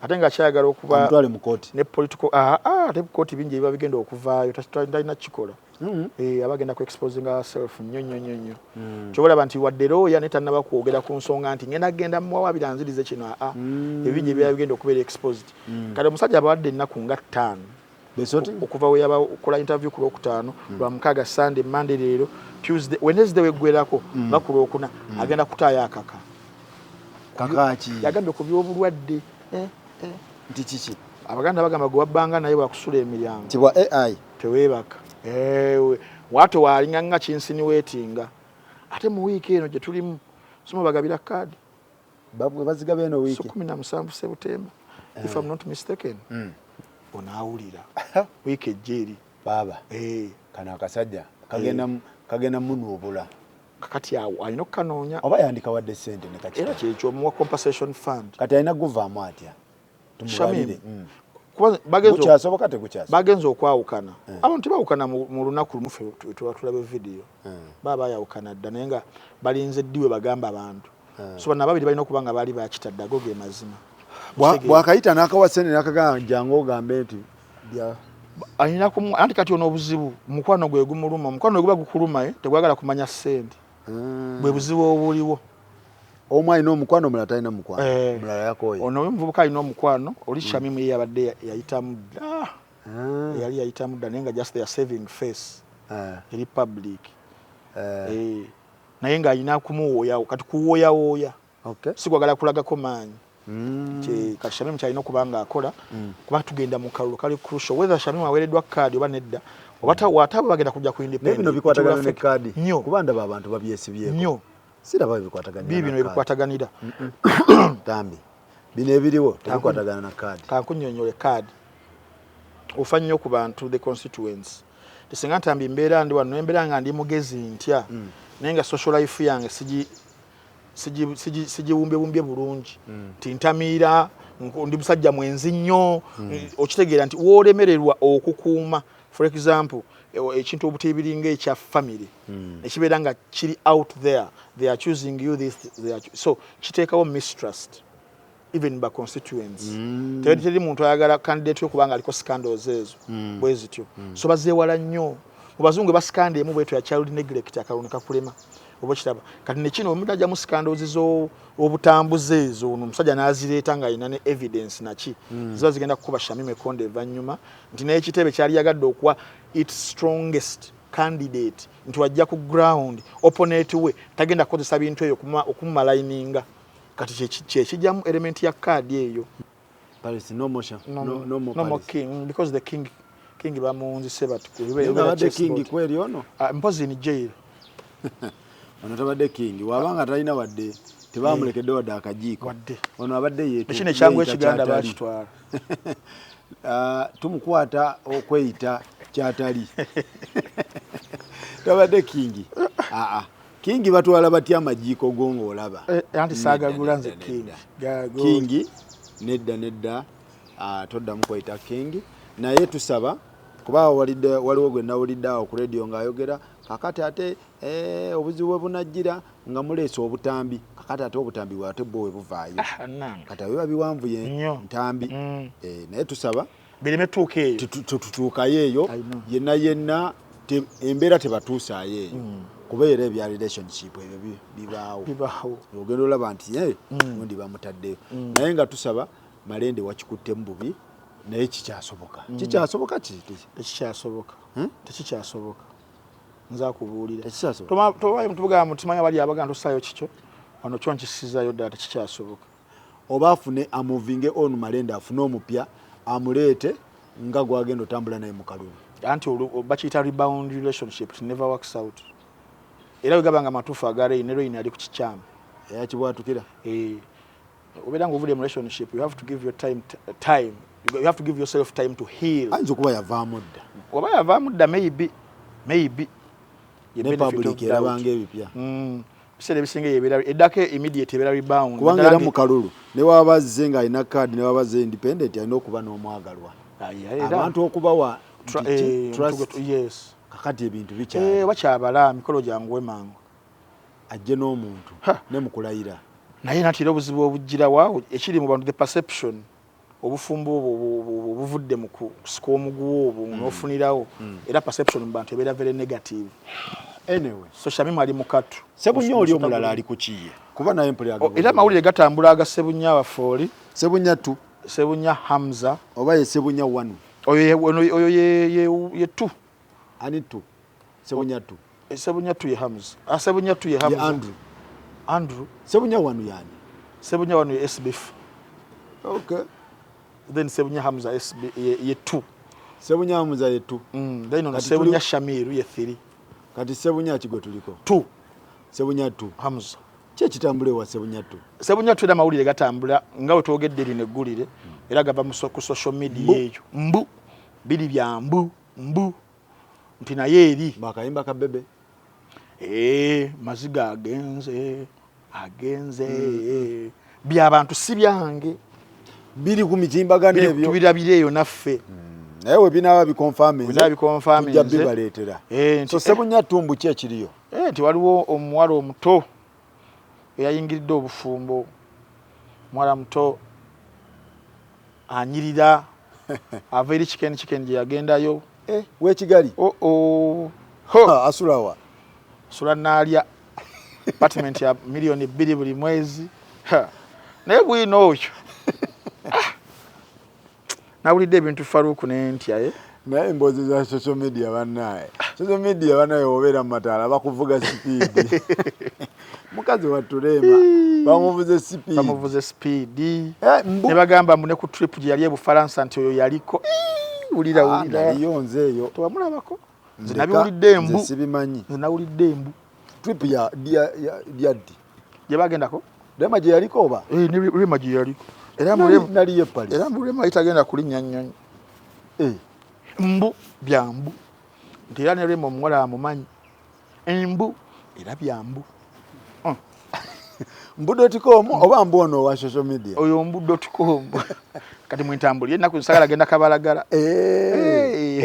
Ate nga akyayagala okuba amutwale mu kooti. Ne political, ate kooti bingi ebiba bigenda okuvaayo, talina kukikola. Aba agenda ku exposing herself nnyo nnyo nnyo nnyo. Ky'oba olaba nti wadde lawyer naye tannaba kwogera ku nsonga nti ngenda kugenda muwawaabira nzirize kino, Ebingi ebiba bigenda okubeera exposed. Kati omusajja abawadde ennaku nga 5. Okuva we yaba okola interview ku Lwokutaano, Lwamukaaga, Sunday, Monday leero, Tuesday, Wednesday weggwerako, nga ku Lwokuna, agenda kutaayo akaka. Kakaki? Yagambye ku by'obulwadde. Nti kiki? Abaganda bagamba gwe wabbanga naye bwakusula emiryango. Nti bwa AI? Teweebaka. Wato waalinga nga kinsiniweetinga. Ate mu wiiki eno gye tulimu, soma bagabira kaadi. Babwe bazigaba eno wiiki. So 17 September, if I'm not mistaken. Onaawulira. Wiiki ejja eri. Baaba. Kano akasajja kagenda munuubula. Kakati awo alina okukanoonya. Oba yandikawadde ssente ne kakita. Era kyekyo omuwa compensation fund. Kati alina kuguvaamu atya? Tumubalire. Shamim. Gukyasoboka tegukyasoboka? Bagenze okwawukana. Abantu tebawukana mu lunaku lumu, ffe tuba tulabe vidiyo. Baba bayawukana dda, naye nga balinze ddiwe bagamba abantu. So bano ababiri balina okuba nga baali bakitadde, ago ge mazima. Bwakayita n'akawa sente n'akagamba jangu ogambe nti alina kumu anti kati ono obuzibu mukwano gwe gumuluma, omukwano gwe guba gukuluma, tegwagala kumanya ssente. Bwe buzibu obuliwo. Omu alina omukwano, omulala talina mukwano. Omulala yakooye. Ono omuvubuka alina omukwano, oli Shamimu ye yabadde yayitamu dda. Yali yayitamu dda, naye nga just they are saving face eri public. Naye ng'alina kumuwooyawo, kati kuwooyawooya. Si kwagala kulagako maanyi. Kati Shamimu kyalina okuba nga akola, kuba tugenda mu kalulu kali crucial, whether Shamimu aweereddwa kaadi oba nedda, oba wataaba bagenda kujja ku Naye bino independent. bikwatagana ne kaadi? Nnyo. Kuba ndaba abantu babyesibyeko. Nnyo. Siraba bikwatagana. Bii bino ebikwataganira. Tambi bino ebiriwo tebikwatagana na kaadi. Kankunnyonnyole kaadi. Ofa nnyo ku bantu, the constituents. Tesinga Ntambi mbeera ndi wano, nembeera nga ndi mugezi ntya, naye nga social life yange sigiwumbyebumbye bulungi, nti ntamiira, ndi musajja mwenzi nnyo. Okitegeera nti woolemererwa okukuuma, for example, ekintu obutiibiringa ekya family, ekibeera nga kiri out there, they are choosing you this, they are so kiteekawo mistrust even ba constituents. Teri muntu ayagala candidate yo kubanga aliko scandals ezo bwe zityo. So bazeewala nnyo. Mu bazungu ba scandal emu bwetyo ya child neglect, akalulu ne kakulema, oba okiraba. Kati ne kino omuntu ajjamu scandals z'obutambuze ezo, ono omusajja n'azireeta ng'alina ne evidence naki, ziba zigenda kukuba Shamim ekonde evannyuma, nti n'ekitebe kyali yagadde okuwa its strongest candidate, nti wajja ku ground opponent we tagenda kukozesa bintu eyo okumumalayininga. Kati kyekijjamu element ya kaadi eyo. Paris, no more, No, no, no more no more Paris. King, because the king bamuwunzise bati. Naye nga abadde king kweri ono. Mpozi in jail. Ono tabadde king, wabanga talina wadde, tebamulekedde wadde akajiiko. Wadde. Ono abadde yeetu. Ekino ekyangu yeeyita ekiganda kyatali. bakitwala. Ah, tumukwata okweyita kyatali, tabadde king. Aa, king batwala batya amajiiko go ng'olaba? Anti saagagula nze Nedda, king. Nedda. King. King nedda, nedda. Ah, toddamu kweyita king. Naye tusaba kuba walidde, waliwo gwe nawulidde awo ku radio ng'ayogera kakati ate obuzibu bwe bunajjira nga muleese obutambi, kakati ate obutambi bwe ate bwo we buvaayo. Ah, nange. Kati abiba biwanvuye Nnyo. ntambi. Naye tusaba bireme tuuka eyo. Tutuukayo eyo. I know. Yenna yenna embeera tebatuusaayo eyo, kuba era ebya relationship ebyo bibaawo. Bibaawo. Ogenda olaba nti ye gundi bamutaddeyo, naye nga tusaba Malende wakikuttemu bubi, naye kikyasoboka, kikyasoboka ki? Tekikyasoboka. Tekikyasoboka, nze akubuulira. Tekikyasoboka. Tubugamba mutimanya bali abaganda tosaayo kikyo wano, kyo nkisizaayo ddala, tekikyasoboka. Oba afune amovinge on, Malende afune omupya amuleete nga gwagenda otambula naye mu kalulu. Anti bakiyita rebound relationship, it never works out. Era bwe gaba nga matuufu aga Reign, ne Reign ali ku kikyamu. Eyakibwatukira. Eh, obeera nga ovudde mu relationship, you have to give your time, time, you have to give yourself time to heal. Ayinza okuba yavaamu dda. Oba yavaamu dda, maybe. Ye Ne benefit of public doubt. erabanga ebipya. Ebiseera ebisinga ebeera eddako immediate, ebeera rebound. Kubanga Naddala era mu kalulu ne waba azze ng'alina kaadi, ne waba azze independent, alina okuba n'omwagalwa. Ayi, era abantu okubawa nti ki? Trust. Yes. Kakati ebintu bikyali. Bakyabala mikolo gyanguwe mangu. Ajje n'omuntu Ha. ne mukulayira. Naye nati era obuzibu obujjirawo ekiri mu bantu, the perception, obufumbo obwo obuvudde mu kusika omuguwa obwo n'ofunirawo, era perception mu bantu ebeera very negative. Anyway. So Shamimu ali mukatu. Sebunya oli omulala ali ku kiye, kuba naye mpulira Era amawulire gatambula aga Sebunya waffe oli. Sebunya tu. Sebunya Hamza. Oba ye Sebunya wanu? Oyo oyo ye tu. Ani tu? Sebunya tu. Sebunya tu ye Hamza. Ah, Sebunya tu ye ye Hamza. Andrew. Andrew. Sebunya wanu yani? Sebunya wanu ye SBF. Okay. Then Sebunya Hamza SB ye tu. Sebunya Hamza ye tu. Then ono Kati Sebunya Shamiru ye 3. Kati Sebunya ki gwe tuliko? Tu. Sebunya tu. Hamza. Ki ekitambula ewa Sebunya tu? Sebunya tu era amawulire gatambula nga we twogedde lino eggulire, era gava ku social media Mbu. eyo. Mbu biri bya mbu mbu nti naye eri bakayimba ka Bebe. Maziga agenze agenze, byabantu si byange. Biri ku mitimbagano ebyo. Tubirabire eyo naffe. Naye we binaaba bikonfaminze, Binaaba bikonfaminze. tujja bibaleetera. Nti So Ssebunya Ttumbu ki ekiriyo? Nti waliwo omuwala omuto eyayingiridde obufumbo. Muwala muto anyirira ava eri Chicken Chicken gye yagendayo. W'e Kigali? Oh, oh. Ho. Asula wa? Sula naalya apartment ya 2 miliyoni buli mwezi. Ha. Naye bwino oyo. Ah. Nawulidde ebintu Faruku nentya, eh? Naye emboozi za social media bannaye, social media bannaye, obeera mu mataala bakuvuga speed. Mukazi wattu Rema bamuvuze speed. Bamuvuze speed. Mbu Ne bagamba mbu ne ku trip gye yali e Bufalansa nti oyo yaliko. Ii, wulira. Ah, Wulira. naliyo nze eyo. Tewamulabako? Nze Ndeka, nabiwulidde nze mbu. sibimanyi. Nze nawulidde mbu. Trip ya ddi? Gye bagendako. Rema gye yaliko oba? Eh, ne Rema gye yaliko era mbu Naliyo e Paris. Era mbu Rema itagenda kulinnya nnyonyi. Mbu byambu nti era ne Rema omuwala amumanyi, embu era byambu. Mbu.com oba mbu ono owa social media? Oyo mbu.com. Kati mwentambuli ennaku nsagala genda Kabalagala.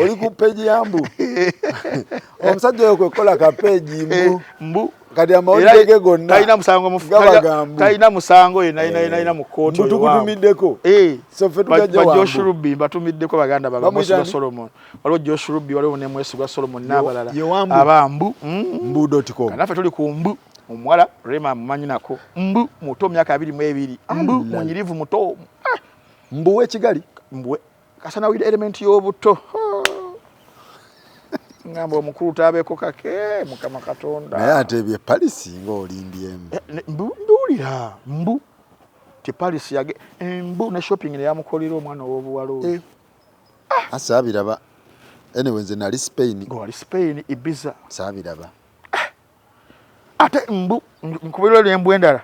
Oli ku page ya mbu omusajja oyo kwekola ka page mbu. Mbu. Kati amawulire ge gonna talina musango gaba ga mbu. Talina musango yenna yina mu kooti. Mbu tukutumiddeko. So ffe tugajja Ba wa Josh mbu. Ruby mbatumiddeko, baganda bange. Bamuyita Mwesigwa ani? Solomon. Waliwo Josh Ruby, waliwo ne Mwesigwa Solomon n'abalala. Ye wa mbu. Abambu. Mbu.com. Naffe tuli ku mbu omuwala Rema amumanyi nako, mbu muto, myaka 22, mbu Allah. munyirivu muto. Ah! Mbu w'ekigali. Mbu kasanawulira element y'obuto. Ngamba omukulu tabeeko kake, Mukama Katonda. Naye ate ebye Paris ng'olimbyemu. Mbu mbiwulira mbu ti Paris yage mbu ne shopping neyamukolera omwana ow'obuwala oyo. Saabiraba. Anyway, nze nali Spain. Nga wali Spain, Ibiza. Saabiraba. Ate mbu nkubirwa n'embwa endala.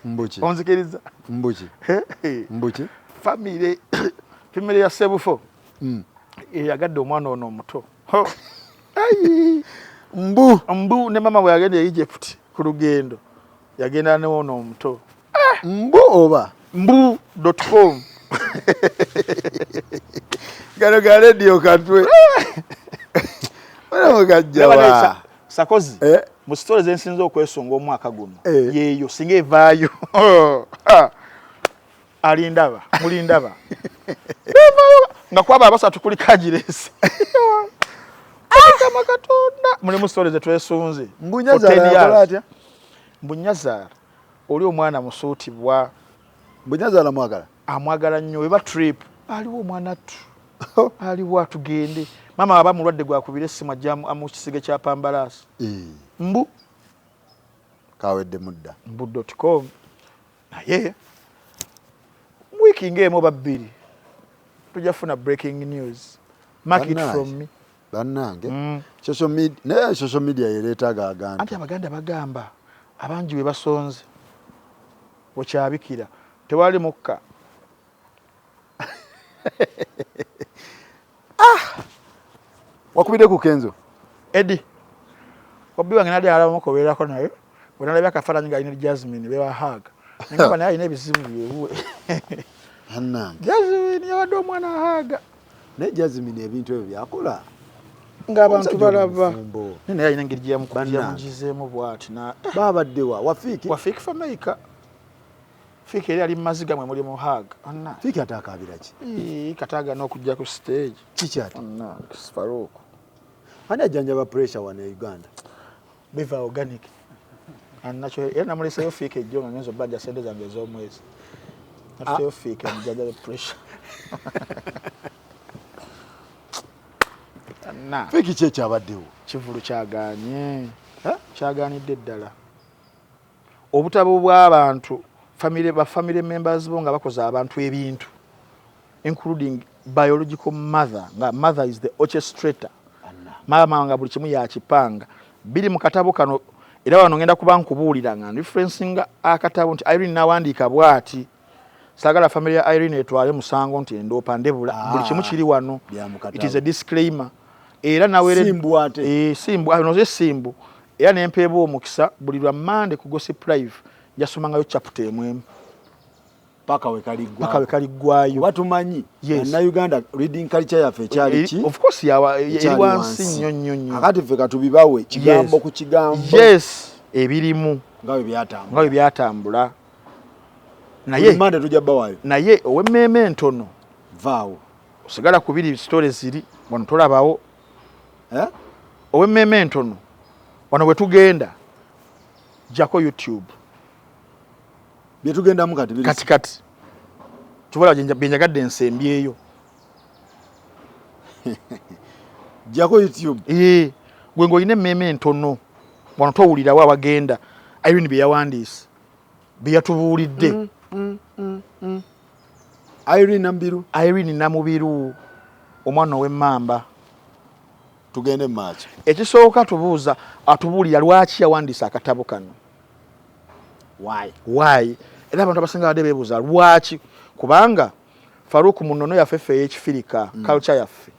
Mbuki? Onzikiriza? Mbuki? Mbuki? Famire ya Sebufo eyagadde omwana ono omuto. Ho. Ai. Mbu. Mbu ne mama bwe yagenda e Egypt ku lugendo yagenda ne ono omuto. Mbu oba? Mbu.com. Gano ga Radio Katwe. Olaba gajja wa. Sakozi Eh? mu stories ensinza okwesunga omwaka guno yeeyo singa evaayo, alindaba mulindaba evaayo nga kwaba abasatu kuliko agiresi. Mukama Katonda, mulimu stories zetwesunze. Mbu Nyazaala yakola atya? Mbu Nyazaala oli omwana musuutibwa. Mbu Nyazaala mwagala. Amwagala nnyo. Eba trip aliwo omwana tu aliwo atugende, maama aba mulwadde gwakubira essimu ajja mu kisige kya pambalaasi. Mbu. Kawedde mudda. Mbu.com. Naye wiiki ng'emu oba 2 tujja kufuna breaking news. Mark it Bannange. from me. Bannange, social media, naye social media yereetaga agantu. Anti Abaganda bagamba abangi bwe basonze wekyabikira tewali mukka. Wakubidde ku Kenzo? Edi obbi wange nali alamukoberako, naye bwenalabye akafaananyi nga alina Jasmine bewahaga, nengamba naye alina ebizibu byebuwe. Bannange. Jasmine yawadde omwana ahaga. Naye Jasmine ebintu ebyo byakola Ng'abantu Omusajja balaba. omufumbo. Naye alina engeri Bannange. gyeyamugizeemu bwati na Babadde wa Wafiiki? Wafiiki Fameica. Fiiki eri ali mu maziga, mwe muli mu haga. Anna. Fiiki ate akaabira ki? Ii, kataaga n'okujja ku stage. Kiki ate? Anna Farouk. Ani ajjanjaba pressure wano e Uganda? Biva organic anakyo era namuleseyo Fiiki ejjo nga ngenza obbanja sente zange ez'omwezi, natuteyo Fiiki amujanjabe pressure. Anna. Fiiki ki ekyabaddewo? Kivulu kyaganye, kyaganidde ddala obutabo bw'abantu family, ba family members bo nga bakoze abantu ebintu, including biological mother, nga mother is the orchestrator, maama nga buli kimu yakipanga. Biri mu katabo kano, era wano ngenda kuba nkubuulira nga referencinga akatabo nti Irene nawandiika bw'ati. Saagala family ya Irene etwale musango nti endoopa ndebula. Buli kimu kiri wano. Bya mu katabo. It is a disclaimer. Era nawere Simbu ate. Eh, simbu anoze simbu, era nempeebwa omukisa buli lwa Mande ku Gossip Live jasomangayo chapter emu emu. Paka we kaliggwayo. Paka we kaliggwayo. Kuba tumanyi Bannayuganda reading culture yaffe ekyali ki? Of course yawa eri wansi nnyo nnyo nnyo. Akati ffe katubibawe kigambo ku kigambo. Yes, ebirimu nga bwe byatambula. Nga bwe byatambula. Naye Mande tujja bawayo. Naye ow'emmeeme entono vaawo. Osigala kubiri stories ziri wano tolabawo. Eh? Ow'emmeeme entono wano bwe tugenda jako YouTube. Byetugendamu kati biri kati kati tubola byenjagadde ensembyeyo. Jako YouTube. Gwe ng'olina emmeeme entono wano towulirawo awagenda Irene bye yawandiise bye yatubuulidde. Irene Namubiru. Irene Namubiru omwana ow'emmamba. Tugende mu maaso. Ekisooka tubuuza atubuulira lwaki yawandiise akatabo kano. Why? Why? Era abantu abasinga badde beebuuza lwaki, kubanga Farouk mu nnono yaffe ffe ey'ekifirika, culture yaffe,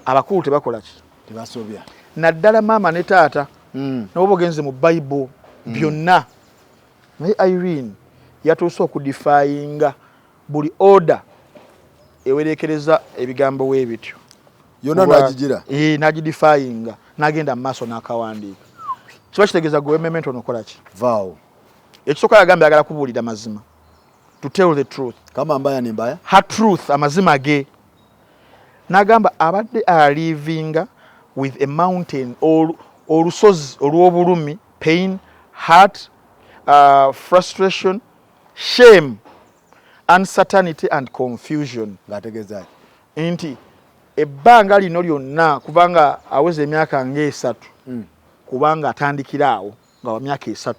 abakulu tebakola ki? Tebasobya. Naddala maama ne taata, n'oba ogenze mu Bible byonna. Naye Irene yatuuse okudefyinga buli order ewerekereza ebigambo we bityo. Yonna n'agigira? N'agidefyinga, n'agenda mu maaso n'akawandiika. Kiba kitegeeza gwe w'emmeeme entono okola ki? Vaawo. Ekisooka yagambye ayagala kubuulira mazima. To tell the truth. Kama mbaya ni mbaya? Her truth, amazima ge. N'agamba abadde alivinga with a mountain, olusozi olw'obulumi, pain, hurt, frustration, shame, uncertainty and confusion. Ng'ategeeza ki? Nti ebbanga lino lyonna kubanga aweza emyaka ng'esatu, kubanga atandikira awo nga wa myaka 3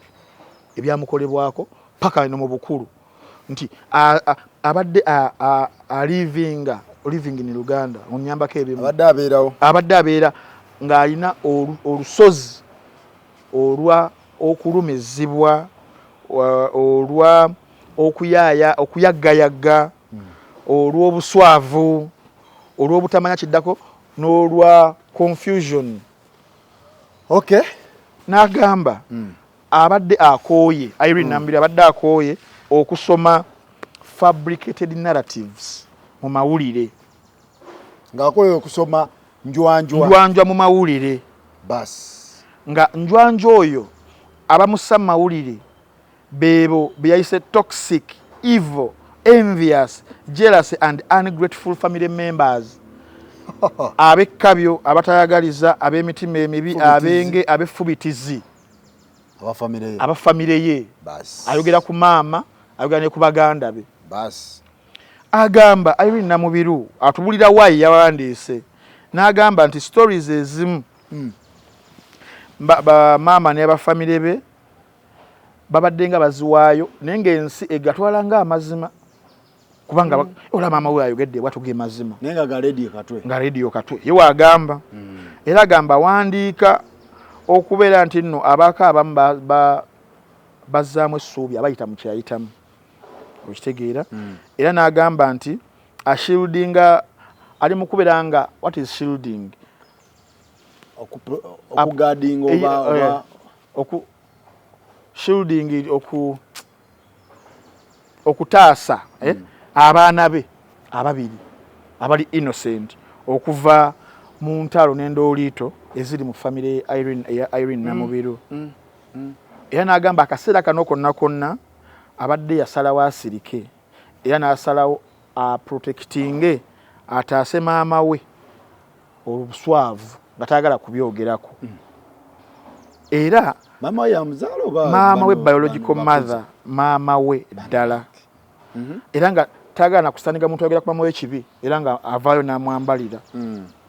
ebyamukolebwako paka eno mu bukulu, nti abadde alivinga living in Uganda onyambako ebimu. Abadde abeerawo. Abadde abeera ng'alina olusozi olwa okulumizibwa, olwa okuyaaya, okuyaggayagga, olw'obuswavu, olw'obutamanya kiddako, n'olwa confusion. Okay. N'agamba abadde akooye, Irene Namubiru abadde akooye okusoma fabricated narratives mu mawulire. Ng'akooye okusoma njwanjwa. Njwanjwa mu mawulire. Bas. Nga njwanjwa oyo abamussa mu mawulire beebo be yayise toxic, evil, envious, jealous and ungrateful family members. Ab'ekkabyo, abatayagaliza, ab'emitima emibi, ab'enge, ab'effubitizi. Abafamire ye. Abafamire ye. Bas. Ayogera ku maama, ayogera ne ku baganda be. Bas. Agamba Irene Namubiru atubulira why yawandiise. N'agamba nti stories ezimu ba maama ne abafamire be babadde nga baziwaayo naye ng'ensi egatwala ng'amazima, kubanga ola maama we ayogedde bw'atyo ge mazima. Naye nga ga Radio Katwe. Nga Radio Katwe ye waagamba. Era agamba awandiika okubeera nti nno abaako abamu bazzaamu essuubi abayita mu kyeyayitamu. Okitegeera? Era n'agamba nti ashieldinga, ali mu kubeera nga what is shielding? Okuguardinga oba oku shielding, okutaasa, abaana be ababiri abali innocent okuva mu ntalo n'endooliito eziri mu famire Irene, eya Irene Namubiru. Era n'agamba akaseera kano konna konna abadde yasalawo asirike, era n'asalawo aprotectinge, ataase maama we olubuswavu nga tayagala kubyogerako. Era maama we yamuzaala oba maama we bano biological bano mother, bakuze? Maama we ddala. Era nga tayagala na kusaniga muntu ayogera ku maama we kibi, era nga avaayo n'amwambalira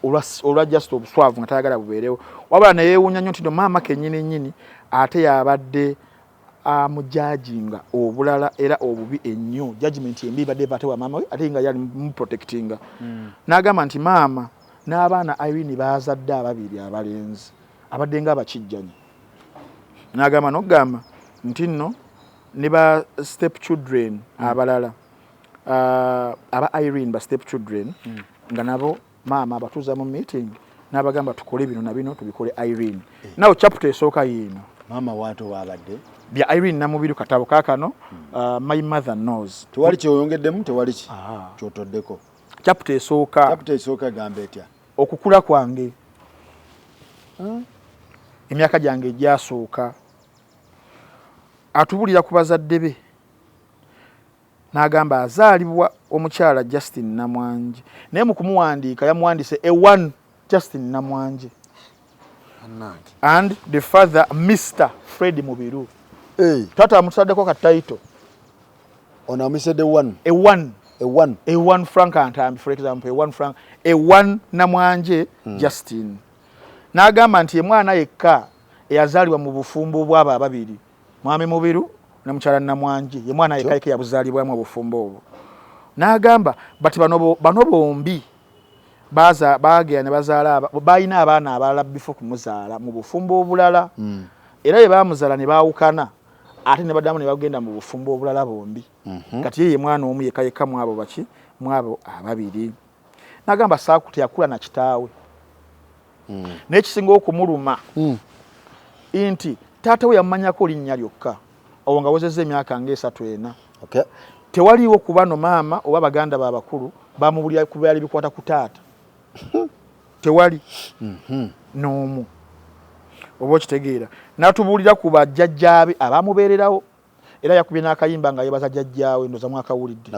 olwa just obuswavu nga tayagala bubeerewo. Wabula ne yeewuunya nnyo nti no maama kennyini nnyini ate yabadde amujajinga obulala era obubi ennyo. Judgment embi ebadde eva ate wa maama we, ate nga yali muprotectinga. N'agamba nti maama n'abaana Irene baazadde ababiri abalenzi abadde nga abakijjanyi. N'agamba n'okugamba nti nno ne ba step children abalala, aba Irene ba step children, nga nabo maama abatuuza mu meeting n'abagamba tukole bino na bino, tubikole Irene. Nawe chapter esooka yiino. Maama wato wabadde bya Irene Namubiru katabo kakano. My Mother Knows. Tewali kyoyongeddemu, tewali ki kyotoddeko. Chapter esooka. Chapter esooka egamba etya? Okukula kwange, emyaka gyange egyasooka. Atubulira ku bazadde be n'agamba azaalibwa omukyala Justin Namwanje, naye mu kumuwandiika yamuwandiise a one Justin Namwanje and the father Mr Fred Mubiru. Hey. Taata amutaddeko ka title. Ono amuyise the one. A one. A one. A one Frank Antambi, for example, a one Frank, a one Namwanje. Justin. N'agamba nti emwana yekka eyazaalibwa mu bufumbo bw'abo ababiri, Mwami Mubiru ne mukyala Namwanje, ye mwana yekka yekka yabuzaalibwamu obufumbo obwo. N'agamba bati bano bombi baza bagenda ne bazaala, balina abaana abalala bifo kumuzaala mu bufumbo obulala. Era bwe baamuzaala ne baawukana, ate ne baddamu ne bagenda mu bufumbo obulala bombi. Kati ye ye mwana omu yekka yekka mu abo baki, mu abo ababiri. N'agamba saaku teyakula na kitaawe. N'ekisinga okumuluma nti taata we yamumanyako linnya lyokka awo nga wezezza emyaka ng'esatu ena. Tewaliiwo ku bano maama oba baganda babakulu bamubulira ku byali bikwata ku taata, tewali n'omu. Oba okitegeera? N'atubuulira ku bajjajjaabe abamubeererawo, era yakubye n'akayimba nga yeebaza jjajjaawe, ndoza mwakawulidde.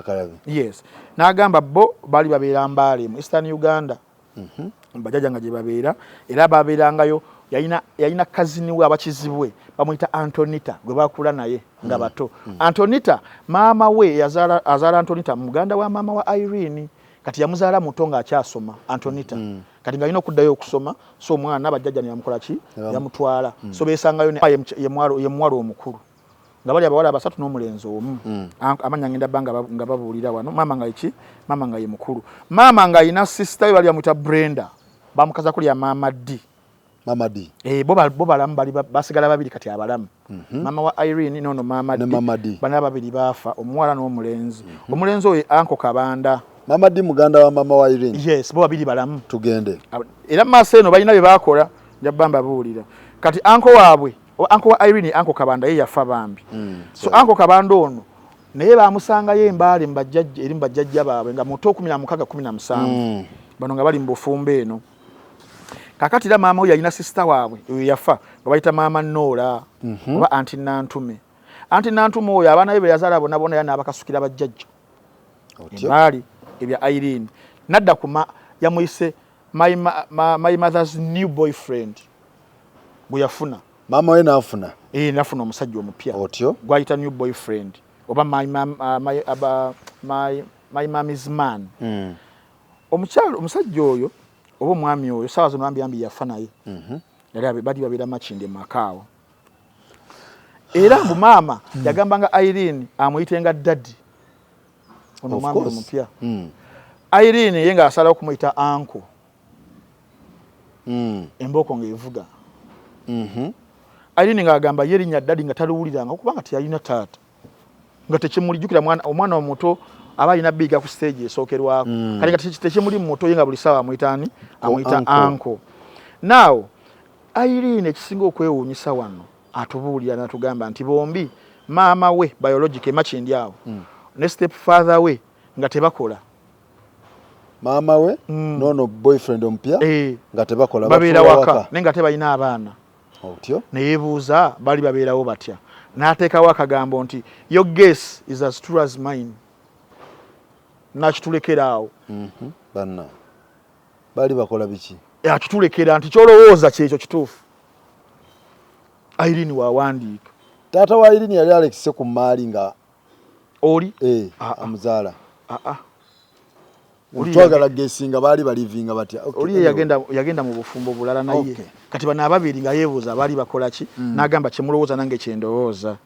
Yes, n'agamba bo baali babeera Mbaale mu Eastern Uganda. Bajjajja nga gye babeera, era babeerangayo. Yalina cousin we abakizibwe bamuyita Antonita, gwe bakula naye nga bato. Antonita, maama we yazaala, azaala Antonita muganda wa maama wa Irene. Kati yamuzaala muto ng'akyasoma Antonita. Kati ng'alina okuddayo okusoma, so omwana bajjajja ne bamukola ki? Yamutwala. So beesangayo ye muwala omukulu, nga bali abawala basatu n'omulenzi omu. Amanya ngenda bba nga babuulira wano. Maama nga ki, maama nga ye mukulu, maama nga alina sister we bali bamuyita Brenda, bamukaza kulya Maama D. Mama D. Eh, bo balamu, bali basigala babiri kati abalamu. Mama wa Irene nono Mama D. Mama D. Bana babiri bafa, omuwala n'omulenzi. Omulenzi oyo Anko Kabanda. Mama D muganda wa mama wa Irene. Yes, bo babiri balamu. Tugende. Era maaso eno balina bye bakola, njabba mbabuulira. Kati anko waabwe, anko wa Irene, Anko Kabanda, ye yafa bambi. So Anko Kabanda ono naye bamusangayo embaale mbajjajja, eri mbajjajja baabwe nga muto, 16, 17. Bano nga bali mu bufumbo eno. Kakati era maama we yalina sister waabwe oyo yafa nga bayita Maama Noora oba Anti Nantume. Anti Nantume oyo abaana be be yazaala bonna bonna era n'abakasukira bajjajja embaali. Ebya Irene nadda ku yamuyise my mother's new boyfriend gwe yafuna. Maama we naafuna. Eh, nafuna omusajja omupya. Otyo. Gwayita new boyfriend oba my mommy's man. Omukyalo, omusajja oyo oba omwami oyo saawa zino bambi yambi yafa, naye yali bali babeera Makindye makaawo. Era mbu maama yagambanga Irene amuyitenga daddy ono omwami omupya. Irene ye ng'asalawo okumuyita uncle. Embooko ng'evuga. Irene ng'agamba ye erinnya daddy nga taliwuliranga kubanga teyalina taata, nga tekimulijjukira. Omwana omuto aba alina biiga ku stage esookerwako. Kati nga tekimuli muto, ye nga buli ssaawa amuyita ani? Amuyita uncle. Now Irene, ekisinga okwewuunyisa wano, atubuulira n'atugamba nti bombi maama we biologic emakindi awo ne step father we nga tebakola. Maama we nono boyfriend omupya nga tebakola. Babeera waka naye nga tebalina abaana. Otyo. Neyebuuza bali babeerawo batya, n'ateekawo akagambo nti "Your guess is as true as mine", nakitulekera awo. Banna baali bakola biki? Akitulekera nti kyolowooza kyekyo kituufu. Irene wawandiika. Taata wa Irene yali alekise ku maali nga oli amuzaala. Twagala gesinga baali balivinga batya? Oli yagenda mu bufumbo bulala naye. Kati bano ababiri nga yeebuuza baali bakola ki. N'agamba kyemulowooza nange kyendowooza.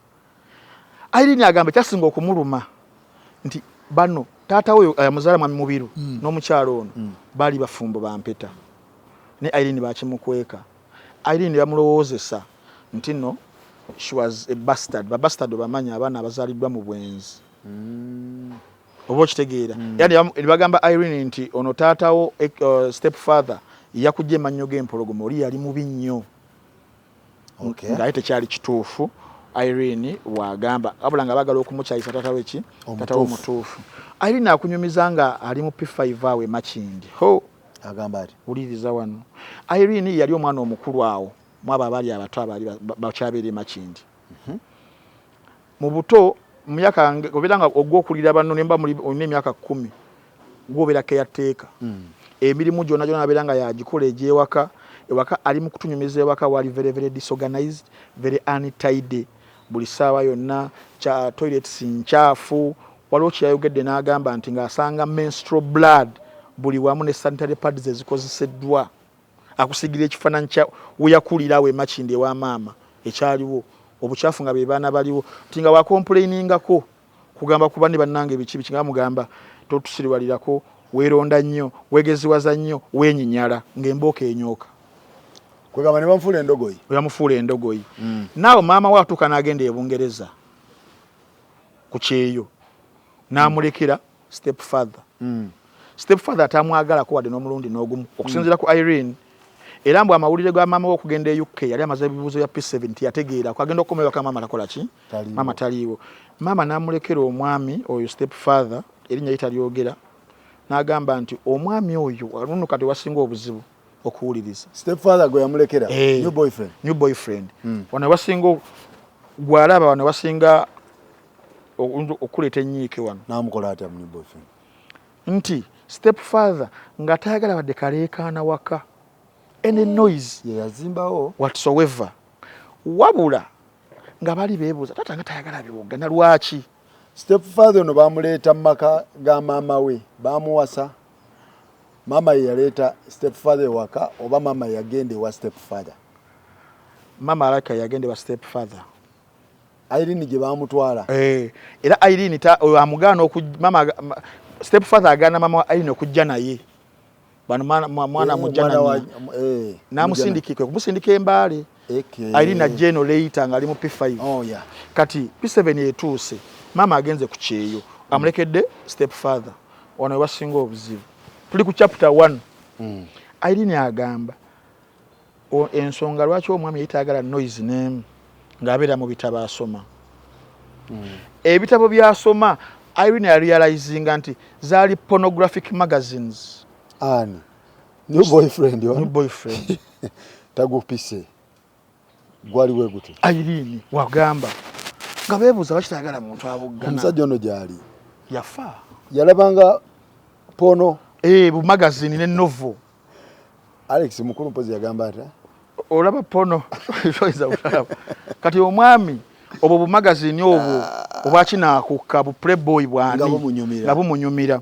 Irene agamba kyasinga okumuluma nti bano taata we amuzaala Mwami Mubiru n'omukyalo ono baali bafumbo bampeta, ne Irene bakimukweka. Irene bamulowoozesa nti no, she was a bastard. Ba bastard obamanyi, abaana abazaaliddwa mu bwenzi. Oba okitegeera? Era ne bagamba Irene nti ono taatawo, step father, yakujja emannyo g'empologoma, oli yali mubi nnyo. Ngaye tekyali kituufu Irene wagamba wabula nga bagala okumukyayisa taata we ki taata we omutuufu. Irene akunyumiza nga ali mu P5 awo e Makindye. Ho! Agamba ati wuliriza wano. Irene yali omwana omukulu awo mwabo abaali abato abaali bakyabeera e Makindye. Mu buto mu myaka obeera nga ogw'okulira banno ne mba muli olina emyaka 10 gw'obeera caretaker. Emirimu gyonna gyonna abeera nga yagikola egy'ewaka. Ewaka ali mu kutunyumiza ewaka wali very very disorganized, very untidy. Buli ssaawa yonna kya toilets nkyafu. Waliwo kye yayogedde n'agamba nti ng'asanga menstrual blood buli wamu ne sanitary pads ezikozeseddwa. Akusiigira ekifaananyi kya we yakulira awo e Makindye ewa maama ekyaliwo obukyafu nga be baana baliwo nti nga wakomplainingako kugamba ku banne bannange biki biki nga bamugamba totusiriwalirako weeronda nnyo weegeziwaza nnyo weenyinyala ng'embooko enyooka. Kwegamba ne bamufuula endogoyi. Bamufuula endogoyi. Naawe maama we atuuka n'agenda e Bungereza ku kyeyo n'amulekera step father. Step father atamwagalako wadde n'omulundi n'ogumu okusinziira ku Irene. Era mbu amawulire ga maama we okugenda e UK yali amaze ebibuuzo bya P7 tiyategeera agenda okukomayo waka maama takola ki? Maama taliiwo. Maama n'amulekera omwami oyo step father erinnya lye talyogera n'agamba nti omwami oyo luno kati wasinga obuzibu okuwuliriza. Step father gwe yamulekera new boyfriend. New boyfriend. Wano wasinga gw'alaba wano wasinga okuleeta ennyiike wano. N'amukola atya new boyfriend? Nti step father nga tayagala wadde kaleekaana waka any noise ye yazimbawo whatsoever wabula nga bali beebuuza taata nga tayagala biwogana lwaki. Step father ono bamuleeta mu maka ga maama we bamuwasa maama ye yaleeta step father ewaka oba maama yagenda ewa step father? Maama alabika yagenda ewa step father. Irene gye bamutwala. Era Irene oyo amugaana mama step father agaana mama wa Irene okujja naye. Bano mwana mujja na n'amusindika kwe kumusindika embaale. Irene ajja eno later ng'ali mu P5. Oh, yeah. Kati P7 etuuse maama agenze ku kyeyo amulekedde step father wano we basinga obuzibu. Tuli ku chapter 1. Irene agamba ensonga lwaki omwami yali tayagala noise n'emu ng'abeera mu bitabo asoma. Ebitabo by'asoma Irene yarealizinga nti zaali pornographic magazines. Ani? New boyfriend. New boyfriend. Tagupise. Gwali we guti. Irene wagamba nga beebuuza lwaki tayagala muntu abuggana. Omusajja ono gy'ali. Yafa. Yalabanga pono. Bu magazine ne novel. Alex mukulu mpozi yagamba ata olaba pono. Kati omwami obwo bu magazine obwo obwakinaakuka bu playboy bwani nga bumunyumira.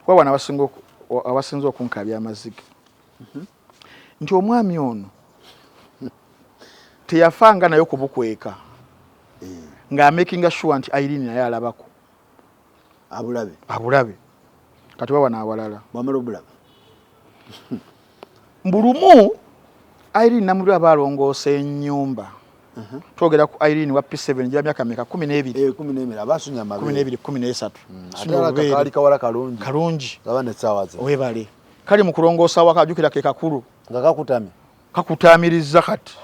Kuba wano abasinze okunkabya amaziga. Nti omwami ono teyafanga naye okubukweka ng'amakinga sure nti Irene naye alabako. Abulabe. Abulabe. Kati wawa awalala. Bwamala obulaba. Mbulumu Irene Namubiru aba alongoosa ennyumba. Twogera ku Irene wa P7 gya myaka meka 12. 12 abasunya amabere. 12 13. Ate kali kawala kalungi. Kalungi. Gaba ne tsawaze. Webale. Kali mu kulongoosa waka ajukira ke kakulu. Nga kakutamye. Kakutamiriza kati.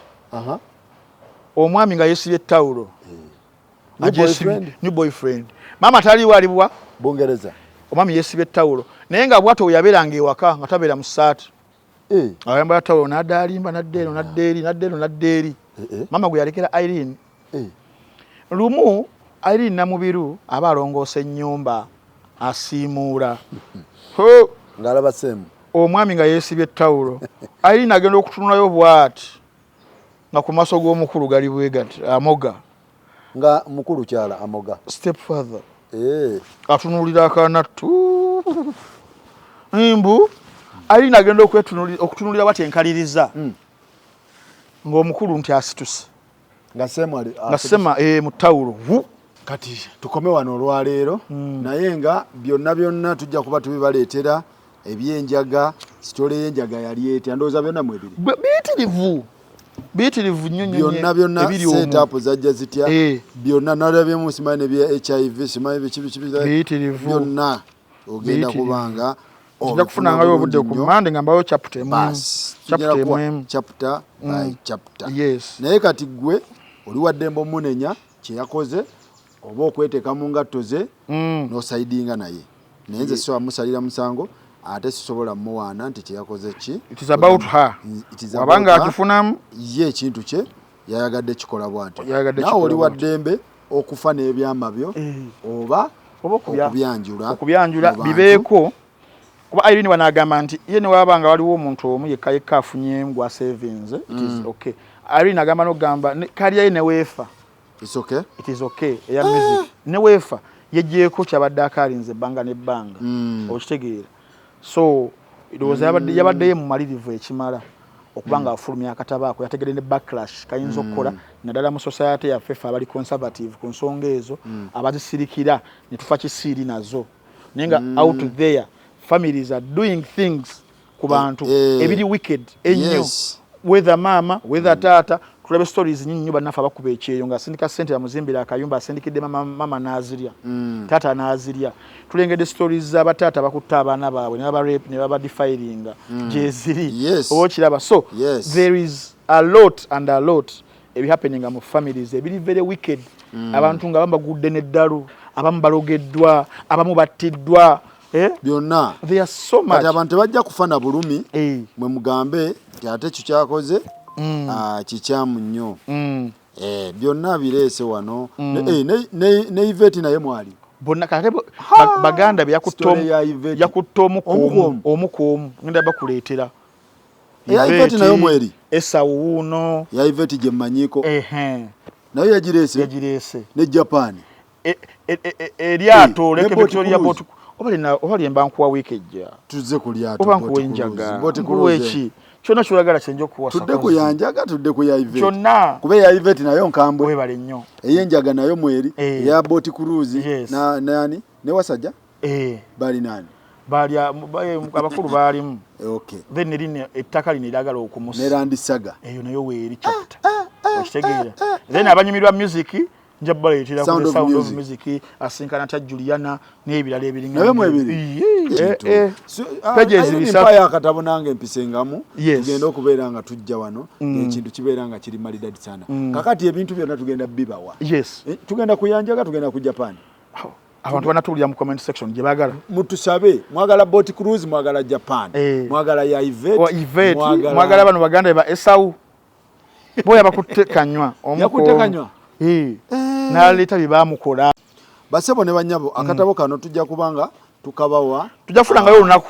Omwami nga yeesibye ettawulo. New boyfriend. New boyfriend. Maama taliiwo ali bwa? Bungereza. Omwami yeesibye ettawulo. Naye nga bw'atyo we yabeeranga ewaka nga tabeera mu ssaati. Ayambala ttawulo n'adda alimba n'adda eno n'adda eri n'adda eno n'adda eri. Maama gwe yalekera Irene. Lumu Irene Namubiru aba alongoosa ennyumba asiimuula. Ng'alaba seemu. Omwami nga yeesibye ettawulo. Irene agenda okutunulayo bw'ati nga ku maaso g'omukulu gali bwe gati amoga. Nga mukulu kyala amoga. Step father. Atunuulira akaana tu. Mbu Irene agenda okutunuulira bw'ati enkaliriza. Ng'omukulu nti asituse. Nga sema ali nga sema mu ttawulo. Kati tukome wano olwaleero naye nga byonna byonna tujja kuba tubibaleetera ebyenjaga sitole y'enjaga yali etya ndowooza byonna mwebiri. Biyitirivu. Biyitirivu nnyo nnyo byonna byonna set up zajja zitya byonna nalabyemu simanyi nebya HIV simanyi biki biki biyitirivu byonna ogenda kubanga Nja kufunangayo obudde ku Mande nga mbawo chapter emu. Chapter emu. Chapter by chapter. Yes. Naye kati gwe oli wa ddembe omunenya kye yakoze oba okweteeka mu ngatto ze n'osaidinga naye. Naye nze sisobola musalira musango ate sisobola muwaana nti kye yakoze ki. It is about her. Wabanga akifunamu ye ekintu kye yayagadde kikola bw'atyo. Naawe oli wa ddembe okufa n'ebyama byo oba okubyanjula. Okubyanjula bibeeko. Kuba Irene wano agamba nti ye ne waba nga waliwo omuntu omu yekka yekka afunyeemu gw'asevinze, it is okay. Irene agamba n'okugamba kaliya ye ne weefa. It's okay. It is okay. Eya music. Ne weefa yeggyeko kyabadde akaalinze ebbanga n'ebbanga. Okitegeera. So ndowooza yabaddeyo mumalirivu ekimala okuba nga afulumya akatabo ako, yategedde ne backlash kayinza okukola naddala mu society yaffe ffe abali conservative ku nsonga ezo abazisirikira ne tufa kisiiri nazo. Naye nga out there families are doing things ku bantu ebiri wicked ennyo. Whether maama whether taata, tulabe stories nyingi nnyo bannaffe abakuba ekyeyo ng'asindika ssente bamuzimbira akayumba, asindikidde mama n'azirya, taata n'azirya. Tulengedde stories z'abataata bakutte abaana baabwe ne babarape ne babadefilinga gyeziri. Oba okiraba. So there is a lot and a lot ebihappeninga mu families ebiri very wicked. Abantu nga abamu bagudde n'eddalu, abamu balogeddwa, abamu battiddwa. Byonna. There are so much. Kati abantu tebajja kufa na bulumi, mwe mugambe nti ate ekyo kyakoze kikyamu nnyo. Byonna bireese wano. Ne Yvette naye mwali. Bonna kati baganda be yakutte omu ku omu ngenda bakuleetera. Eya Yvette nayo mweri. Esau wuuno. Eya Yvette gye mmanyiiko. Nayo yagireese. Yagireese. Ne Japan. Eryato Lake Victoria boat. Oba lyemba nkuwa wiiki ejja. Tuzze ku lyato. Oba nkuwa enjaga. Nkuwa eki. Kyonna ky'oyagala kye nja okuwa. Tudde ku ya njaga, tudde ku ya Yvette. Kyonna. Kuba eya Yvette nayo nkambwe. Weebale nnyo. Ey'enjaga nayo mweri. Eya boat cruise. Nani? Ne Wasajja? Bali nani? Bali abakulu baalimu. Okay. Then lino ettaka lino eryagala okumusa. Ne Land Saga. Eyo nayo weeri chapter. Okitegeera. Then abanyumirwa music nja baleetera ku Sound of Music, asinkana ta Juliana n'ebirala ebiringa. Naye mwebiri. Pages bisatu. Mpayo akatabo nange mpisengamu. Tugenda okubeera nga tujja wano ekintu kibeera nga kiri maridadi sana. Kakati ebintu byonna tugenda bibawa. Yes. Tugenda ku yanjaga, tugenda ku Japan. Abantu banatuulira mu comment section gye baagala. Mutusabe, mwagala boat cruise, mwagala Japan, mwagala ya Yvette, mwagala bano baganda ba Esau. Boya bakutte kanywa. Yakutte kanywa. N'aleeta bye baamukola. Basebo ne bannyabo, akatabo kano tujja kubanga tukabawa. Tujja kufunangayo olunaku.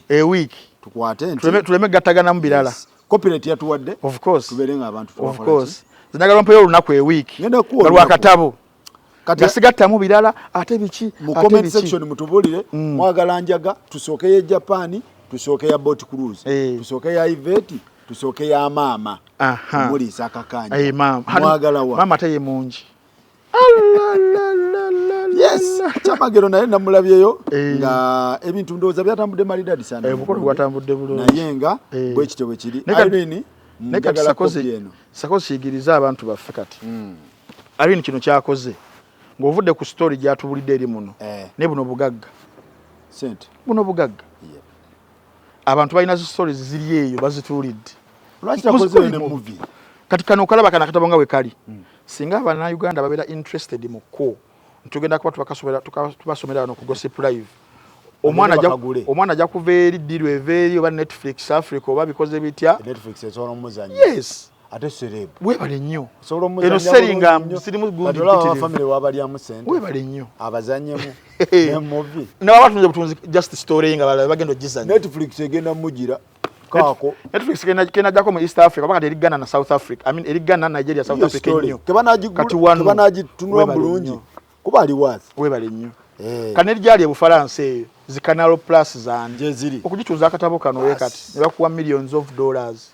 Ewiiki. Tukwate nti. Tuleme gattaganamu birala. Copyright yatuwadde. Of course. Tubeere nga abantu tubakola. Of course. Njagala mpeyo olunaku ewiiki. Ngenda kuwa lwa katabo. Gasigattamu birala ate biki. Mu comment section mutubuulire mwagala njaga tusooke ya Japan, tusooke ya boat cruise, tusooke ya Yvette, tusooke ya maama. Muliisa akakanja. Mwagala wa? Maama ate ye mungi. Yes, Kyamagero naye namulabyeyo nga ebintu ndowooza byatambudde maridadi sana. Omukolo gwatambudde bulungi. Naye nga bwe kityo bwe kiri. Irene, njagala kopi eno. Sakozi kiyigiriza abantu baffe kati. Irene kino kyakoze ng'ovudde ku story gy'atubulidde eri muno. Naye buno bugagga. Sente. Buno bugagga. Abantu balina zi stories ziri eyo bazituulidde. Lwaki takoze ne movie? Kati kano okalaba kana akatabo nga bwe kali. Singa Abannayuganda babeera interested mu ko, tugenda kuba tubasomera wano ku Gossip Live. Omwana ajja kuva eri ddiru eva eri oba Netflix Africa oba bikoze bitya. Netflix esobola omuzannya. Yes. Ate celeb. Weebale nnyo. Osobola omuzannya. Eno seringa sirimu gundi mpitirivu. Family wabalyamu ssente. Weebale nnyo. Abazannyemu. Ne movie. Nabo batunze butunzi just story nga balala bagenda ogizannya. Netflix egenda mugira. Kaako. Netflix kenajjako mu East Africa oba kati eri Ghana na South Africa. I mean eri Ghana, Nigeria, South Africa ennyo. Tebanagitunula bulungi. Kuba ali wazi. Weebale nnyo. Kano eryali e Bufalansa eyo zi Canal Plus zandi. Gye ziri. Okugitunza akatabo kano we kati ne bakuwa millions of dollars.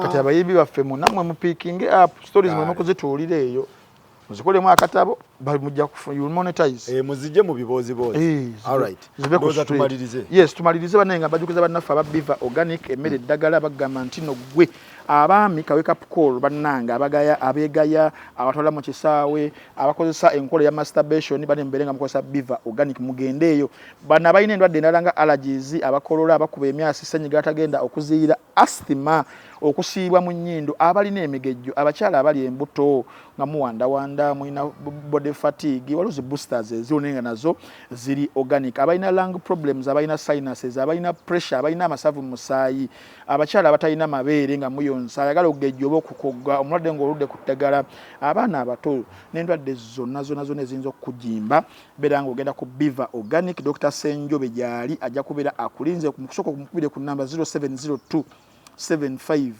Kati abayimbi baffe munammwe mupiikinge up stories mwe mukuzituulira eyo. Muzikolemu akatabo. Mujja kufu you monetize. Muzije mu bibozi bozi. All right. Ndoza tumalirize. Yes, tumalirize bannange nga bajukiza bannaffe aba Biva Organic emmere eddagala bagamba nti no gwe abaami ka wake up call bannange abagaya abeegaya abatwala mu kisaawe abakozesa enkola ya masturbation bane mubeere nga mukozesa Biva Organic mugendeeyo. Bano abalina endwadde endala nga allergies, abakolola, abakuba emyasi, ssenyiga atagenda okuziyira asthma, okusiibwa mu nnyindo, abalina emigejjo, abakyala abali embuto nga muwandawanda, mulina body fatigue, waliwo zi boosters eziriwo naye nga nazo ziri organic, abalina lung problems, abalina sinuses, abalina pressure, abalina amasavu mu musaayi, abakyala abatalina mabeere nga muyonsa, ayagala okugejja oba okukogga, omulwadde ng'oludde ku ddagala, abaana abato n'endwadde zonna zonna zonna eziyinza okukujimba, beera ng'ogenda ku Biva Organic. Dr. Ssenjobe gy'ali ajja kubeera akulinze. Mu kusooka omukubire ku namba 0702 75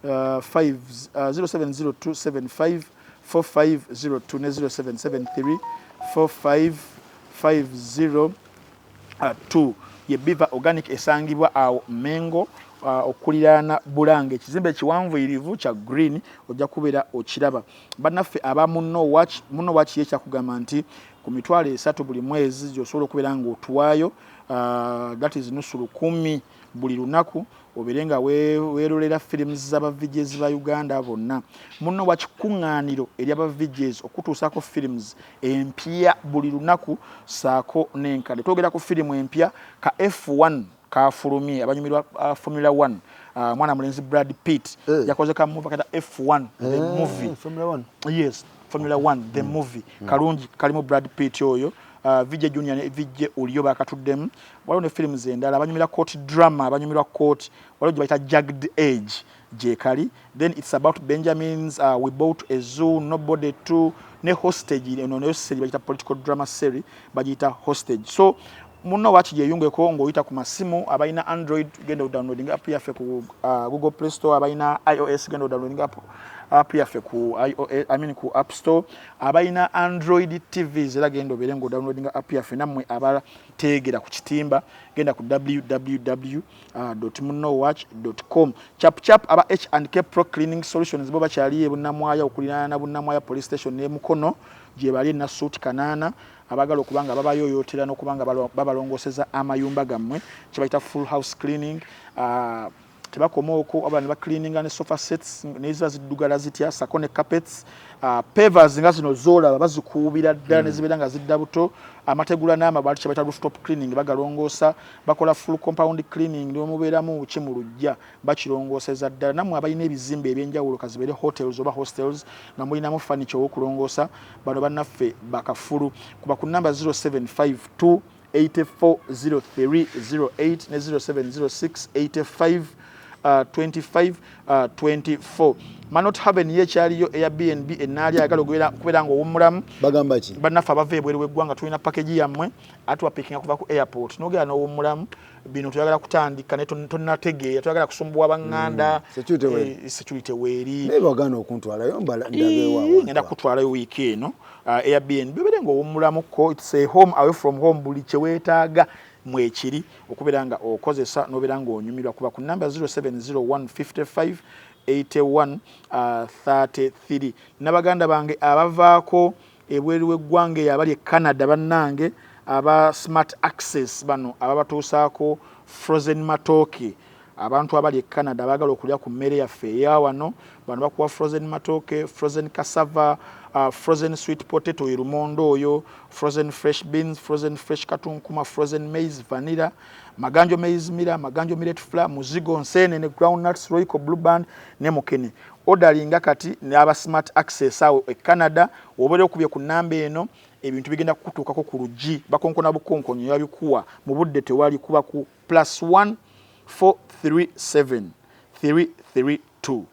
5 0702 75 4502 ne 0773 45 50 2. Ye Biva Organic esangibwa awo Mengo okuliraana Bulange, ekizimbe ekiwanvuyirivu kya green, ojja kubeera okiraba. Bannaffe aba Munno Watch, Munno Watch ye kyakugamba nti ku 30,000 buli mwezi gy'osobola okubeera ng'otuwaayo, that is nusu lukumi buli lunaku, obeere nga weerolera films z'aba VJs ba Uganda bonna. Munno Watch kuŋŋaaniro ery'aba VJs okutuusaako films empya buli lunaku saako n'enkadde. Twogera ku firimu empya ka F1 kafulumye, abanyumirwa Formula 1, mwana mulenzi Brad Pitt yakoze ka movie kata F1 the movie. Formula 1. Yes, Formula 1 the movie. Kalungi, kalimu Brad Pitt oyo, VJ Junior ne VJ Ulio bakatuddemu. Waliwo ne films endala, abanyumira court drama, abanyumirwa court, waliwo gye bayita Jagged Edge gyekali, then It's About Benjamins, We Bought a Zoo, Nobody 2 ne Hostage. Eno nayo seri bagiyita political drama series, bagiyita Hostage. So Munno Watch gyeyungeko ng'oyita ku masimu. Abalina Android, genda odownloading app yaffe ku Google Play Store. Abalina iOS, genda odownloading app yaffe ku iOS, I mean ku App Store. Abalina Android TVs era genda obeere ng'odownloading app yaffe. Nammwe abateegera ku kitimba, genda ku www munnowatch com. Chap chap aba H and K Pro Cleaning Solutions bo bakyali e Bunnamwaya okuliraana Bunnamwaya Police Station ne Mukono gye bali, Nasuuti Kanaana. Abaagala okuba nga babayooyootera n'okuba nga babalongooseza amayumba gammwe, kye bayita full house cleaning, tebakoma okwo wabula ne bacleaninga ne sofa sets neziba ziddugala zitya, sako ne carpets, pavers nga zino zoolaba bazikuubira ddala ne zibeera nga zidda buto. Amategula n'amabaati, kye bayita rooftop cleaning, bagalongoosa. Bakola full compound cleaning, nemubeeramu ki mu luggya bakirongooseza ddala. Nammwe abalina ebizimbe ebyenjawulo, kazibeere hotels oba hostels, nga mulinamu furniture ow'okulongoosa, bano bannaffe bakafulu. Kuba ku namba 0752 840308 ne 0706 85 25 24. Manot Haven ye ekyaliyo eya BnB enaali ayagala okubeera nga owummulamu. Bagamba ki? Bannaffe abava ebweru w'eggwanga, tulina package yammwe, ate wapickinga kuva ku airport nogera n'owummulamu. Bino tuyagala kutandika ne tonnategeera, tuyagala kusumbuwa baŋŋanda. Security weeri. Security weeri. Naye bagaana okuntwalayo ndabeewa. Ngenda kutwalayo wiiki eno, Airbnb obeere ng'owummulamuko. It's a home away from home, buli kyeweetaaga mwekiri okubeera nga okozesa n'obeera ng'onyumirwa. Kuba ku namba 0701 55 81 33. N'abaganda bange abavaako ebweru w'eggwanga eyo abali e Canada, bannange aba Smart Access, bano ababatuusaako frozen matooke. Abantu abali e Canada abaagala okulya ku mmere yaffe eya wano, bano bakuwa frozen matooke, frozen cassava, frozen sweet potato erumondo oyo, frozen fresh beans, frozen fresh katunkuma, frozen maize vanilla, maganjo maize meal, maganjo millet flour, muzigo, nsenene, groundnuts, Royco, Blue Band ne mukene. Odalinga kati n'aba Smart Access awo e Canada, obeera okubye ku namba eno, ebintu bigenda kukutuukako ku luggi, bakonkona bukonkonyo babikuwa mu budde tewali. Kuba ku +1 437 332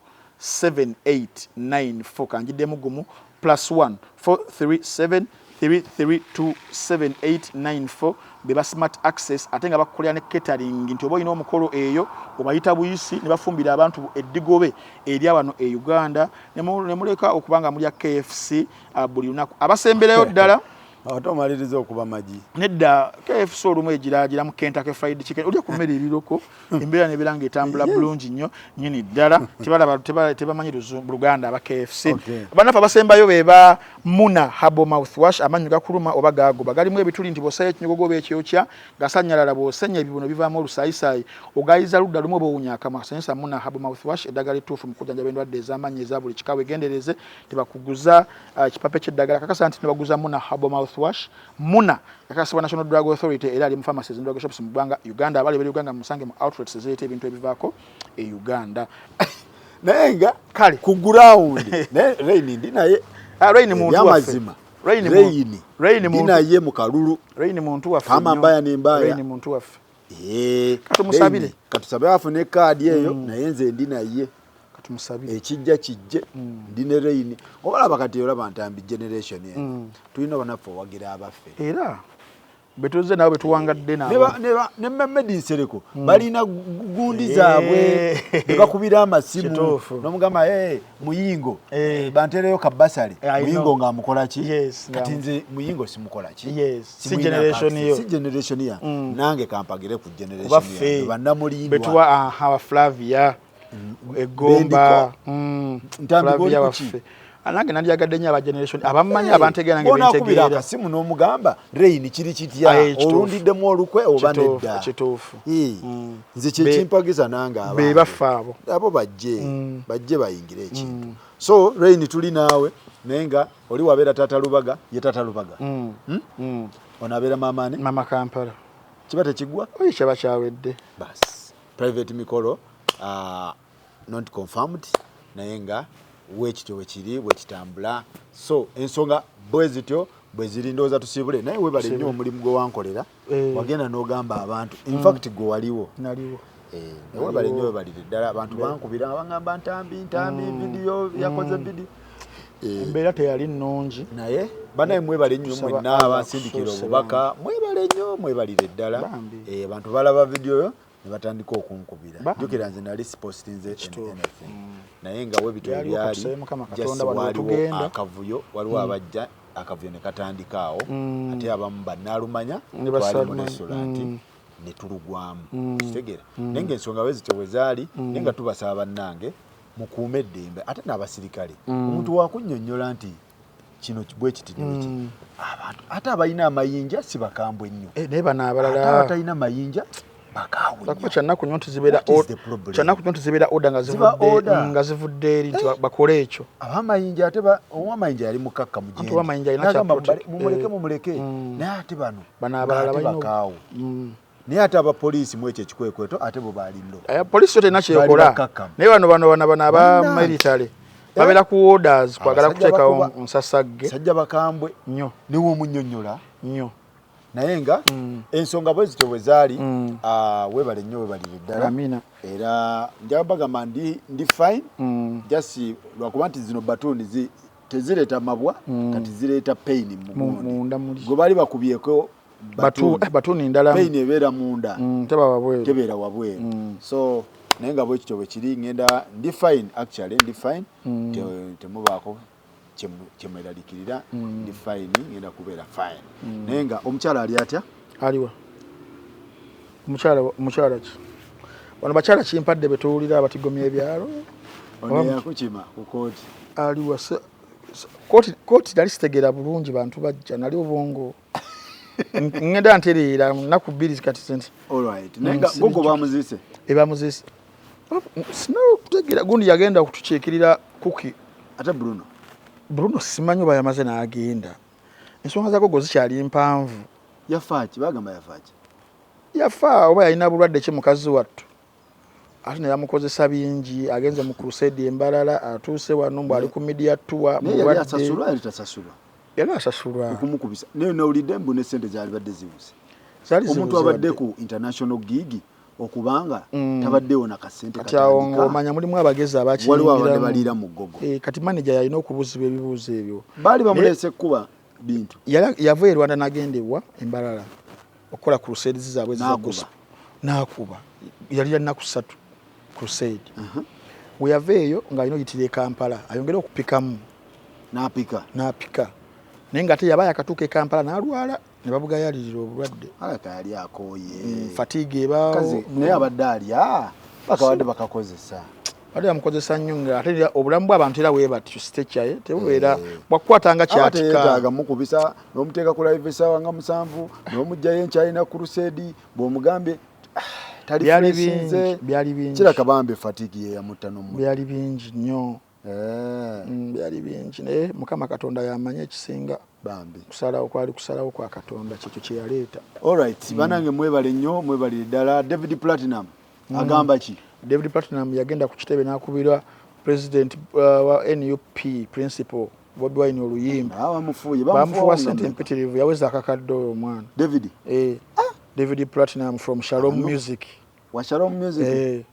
7894. Kanjiddemu gumu, +1 437 332 7894, be ba Smart Access. Ate nga bakukolera ne catering, nti oba olina omukolo eyo obayita buyisi ne bafumbira abantu eddigobe erya wano e Uganda, ne muleka okuba nga mulya KFC buli lunaku. Abasemberayo ddala Ate omaliriza okuba magi. Nedda, KFC olumu egiraagira mu Kentucky Fried Chicken, olya ku mmere eriroko, embeera nebeera ng'etambula bulungi nnyo nnyini ddala. Tebalaba, tebamanyi Luganda aba KFC. Bannaffe abasembayo be ba Muna Herbal Mouthwash. Amannyo gakuluma oba gaagoba, galimu ebituli nti bw'ossayo ekinyogogo oba ekyokya gasanyalala, bw'osenya ebibuno bivaamu olusayisaayi, ogayiza ludda lumu oba owunya akamwa. Kozesa Muna Herbal Mouthwash, eddagala ettuufu mu kujjanjaba endwadde ez'amannyo eza buli kika. Wegendereze tebakuguza ekipape ky'eddagala, kakasa nti nebaguza Muna Herbal Mouthwash. Muna yakakasibwa National Drug Authority era ali mu pharmacies and drug shops mu ggwanga Uganda. Abali eberi Uganda musange mu outlets ezireeta ebintu ebivaako e Uganda. Naye nga kale ku ground naye Rain ndi naye. Ah, Rain muntu waffe. Rain Rain ndi naye mu kalulu. Rain muntu waffe. Kama mbaya ni mbaya. Rain muntu waffe. Eh, katumusabire. Katusabe afune kaadi eyo naye nze ndi naye. Katumusabire. Ekijja kijje. Ndi ne Rain. Obalaba kati olaba Ntambi generation eno. Tulina banaffe owagira abaffe. Era betuze nabo betuwangadde nabo. Ne Mehmed Nsereko balina gundi zaabwe bebakubira amasimu n'omugamba hey, Muyingo bantereyo kabasale Muyingo ng'amukola ki? Kati nze Muyingo simukola ki? Si generation yo. Si generation ya. Nange kampagire ku generation ya. Bannamulindwa. Betuwa aha Flavia. Egomba. Ntambi waffe. Nange nandyagadde nnyo aba generation abamanyi abantegeera nange bentegeera. Akasimu n'omugamba Rain kiri kitya, olundiddemu olukwe oba nedda. Kituufu. Nze kye kimpagiza nange abantu. Be baffe abo. Abo bajje, bajje bayingire ekintu. So Rain tuli naawe naye nga oli wabeera Taata Lubaga, ye Taata Lubaga. Ono abeera maama ani? Maama Kampala. Kiba tekiggwa? Oyo kyaba kyawedde. Bas. Private mikolo not confirmed naye nga wekityo wekiri bwekitambula. So ensonga bwe zityo bwe ziri, ndowooza tusiibule. Naye webale nnyo omulimu gwe wankolera, wagenda n'ogamba abantu. In fact gwe waliwo. Naliwo. Webale nnyo, webalire ddala. Abantu bankubira nga baŋŋamba Ntambi, Ntambi video yakoze video. Embeera teyali nnungi. Naye banaye mwebale nnyo mwenna abansindikira obubaka, mwebale nnyo, mwebalire ddala. Abantu balaba video yo ne batandika okunkubira. Jjukira nze nali sipostinze anything. Naye nga we bityo byali, just waliwo akavuyo, waliwo abajja akavuyo ne katandika awo, ate abamu bannaalumanya twali mu restaurant ne tulugwamu. Kitegeera? Naye ng'ensonga bwe zityo bwe zaali, naye nga tubasaba bannange mukuume eddembe ate n'abasirikale. Omuntu wakunnyonnyola nti kino bwe kiti ne bwe kiti. Abantu ate abalina amayinja si bakambwe nnyo. Naye bano abalala. Ate abatalina mayinja bakaawe nnyo. Kyannaku nnyo nti zibeera kyannaku nnyo nti zibeera order nga zivudde eri nti bakole ekyo. Ab'amayinja ate ow'amayinja yali mukakka mu gyendi. Ow'amayinja alina kya protect. Mumuleke mumuleke. Naye ate bano abalala bakaawo. Naye ate abapoliisi mu ekyo ekikwekweto ate bo baali nno. Poliisi yo terina kyekola. Naye bano bano aba military babeera ku orders kwagala kuteekawo nsasagge. Sajja bakambwe nnyo. Niwe omunnyonnyola nnyo. Naye nga ensonga bwe zityo bwe zaali, weebale nnyo, weebalire ddala. Amina. Era njagala bagamba ndi fine. Just lwakuba nti zino batuuni tezireeta mabwa, kati zireeta pain mu munda. Gwe baali bakubyeko batuuni ndala. Pain ebeera munda. Teba wabweru. Tebeera wabweru. So naye nga bwe kityo bwe kiri, ngenda ndi fine, actually ndi fine. Temubaako kyemweralikirira, ndi fine, ngenda kubeera fine. Naye nga omukyala ali atya? Aliwa? Omukyala ki? Bano bakyala kimpadde be tuwulira abatigomya ebyalo. Ono yakukima ku kooti. Aliwa? Kooti nali sitegeera bulungi bantu bajja, nali obwongo. Ngenda ntereera nnaku bbiri kati nti. All right. Naye nga gogo bamuziise? Bamuziise. Sinawo kutegeera gundi yagenda okutukiikirira kuki. Ate Bruno? Bruno simanyi oba yamaze n'agenda. Ensonga za gogo zikyali mpanvu. Yafa ki? Bagamba yafa ki? Yafa oba yalina bulwadde ki mukazi wattu. Ate ne bamukozesa bingi, agenze mu crusade embalala, atuuse wano mbu ali ku media tour. Naye yali asasulwa, yali tasasulwa? Yali asasulwa. Okumukubisa. Naye nawulidde mbu ne ssente zaalibadde zibuze. Omuntu abadde ku international gig okubanga tabaddewo na kasente. Kati awo ng'omanya mulimu abagezi abakiyingiramu. Waliwo abadde baliira mu ggogo. Kati manager yalina okubuuzibwa ebibuuzo ebyo. Baali bamuleese kkuba bintu. Yava e Rwanda n'agenda ewa Embalala okukola crusades zaabwe eza gospel. N'akuba. Yali ya nnaku 3 crusade. We yava eyo ng'alina oyitira e Kampala ayongere okupikamu. N'apika. N'apika. Naye nga ate yaba yakatuuka e Kampala n'alwala ne babugayalirira obulwadde. Alaka yali akooye. Fatigue ebaawo. Kazi naye abadde alya paka badde bakakozesa. Badde bamukozesa nnyo nga ate era obulamu bw'abantu era bwe batyo stature ye tebubeera bwakukwata nga Aba kyatika. teyeetaaga mukubisa n'omuteeka ku live essaawa nga 7 n'omuggyayo enkyalina crusade bw'omugambye tali Byali fresh nze. bingi, byali bingi. Kiraka bambi fatigue ye yamutta n'omutta. Byali bingi nnyo. Byali bingi naye Mukama Katonda yamanyi ekisinga. Bambi. Kusalawo kwali kusalawo kwa Katonda kyekyo kye yaleeta. Alright, banange mwebale nnyo, mwebalire ddala. David Platinum agamba ki? David Platinum yagenda ku kitebe n'akubira president wa NUP principal Bobi Wine oluyimba. Bamufuuye, bamufuwa sente empitirivu, yaweza akakadde oyo omwana. David? David Platinum from Shalom Music. Wa Shalom Music?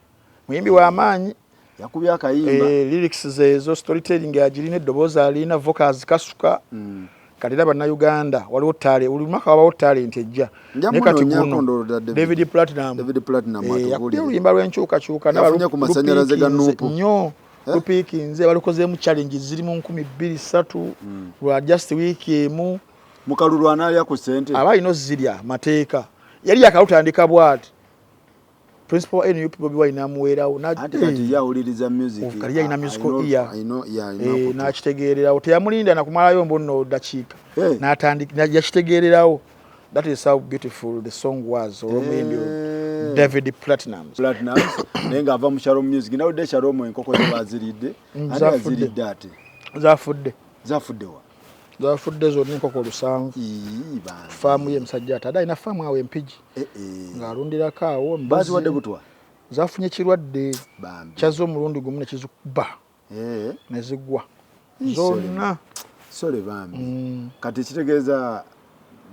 Muyimbi wa maanyi. Yakubye akayimba. Lyrics zeezo, storytelling agirina, eddoboozi alina, vocals kasuka. Kati era Bannayuganda waliwo talent, buli mwaka wabawo talent ejja. Naye kati guno David Platinum. David Platinum atubuulire. Yakubye oluyimba lw'enkyukakyuka. Yafunye ku masannyalaze ga Nuupu. Nnyo. Lupiikinze, balukozeemu challenge ziri mu 2003 lwa just week emu. Mukalulu anaalya ku ssente. Aba alina ozirya mateeka. Yali yakalutandika bw'ati. Principal wa NUP Bobi Wine amuweerawo. Anti kati ye awuliriza music. Kati ye alina musical ear. N'akitegeererawo. Teyamulinda na kumalayo mbu nno ddakiika. N'atandika, yakitegeererawo. That is how beautiful the song was. Olw'omuyimbi David Platinum. Platinum. Naye ng'ava mu Shalom Music. Nawulidde Shalom enkoko ze baziridde. Ani aziridde ate? Zafudde. Zafudde wa? Zafudde zonna enkoko 7. Faamu ye musajja ate alina faamu awo Empigi. Ng'alundirako awo. Baziwadde butwa? Zafunye kirwadde. Kyazze omulundi gumu ne kizikuba. Ne zigwa. Zonna. Sole bambi. Kati kitegeeza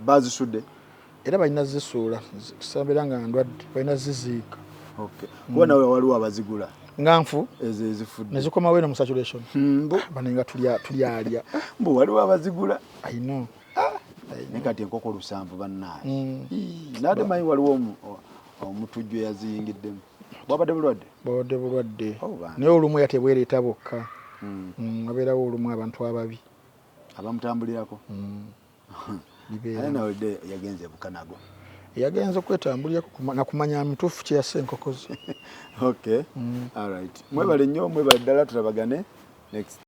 bazisudde? Era balina zisuula. Sambera nga ndwadde. Balina ziziika. Okay. Kuba nawe waliwo abazigula. Nga nfu? Ezo ezifudde. Ne zikomawo eno mu saturation. Bano nga tulyalya. Mbu waliwo abazigula. I know. Naye kati enkoko 7 bannaaye. Naate manyi waliwo omutujju eyaziyingiddemu. Bwabadde bulwadde? Bwabadde bulwadde. Naye olumu era tebwereeta bokka. Wabeerawo olumu abantu ababi. Abamutambulirako? Naye nawulidde yagenze Bukanago. Yagenze okwetambulirako nakumanya mutuufu kye yasse enkoko ze. Okay. All right. Mwebale nnyo, mwebale ddala, tulabagane next.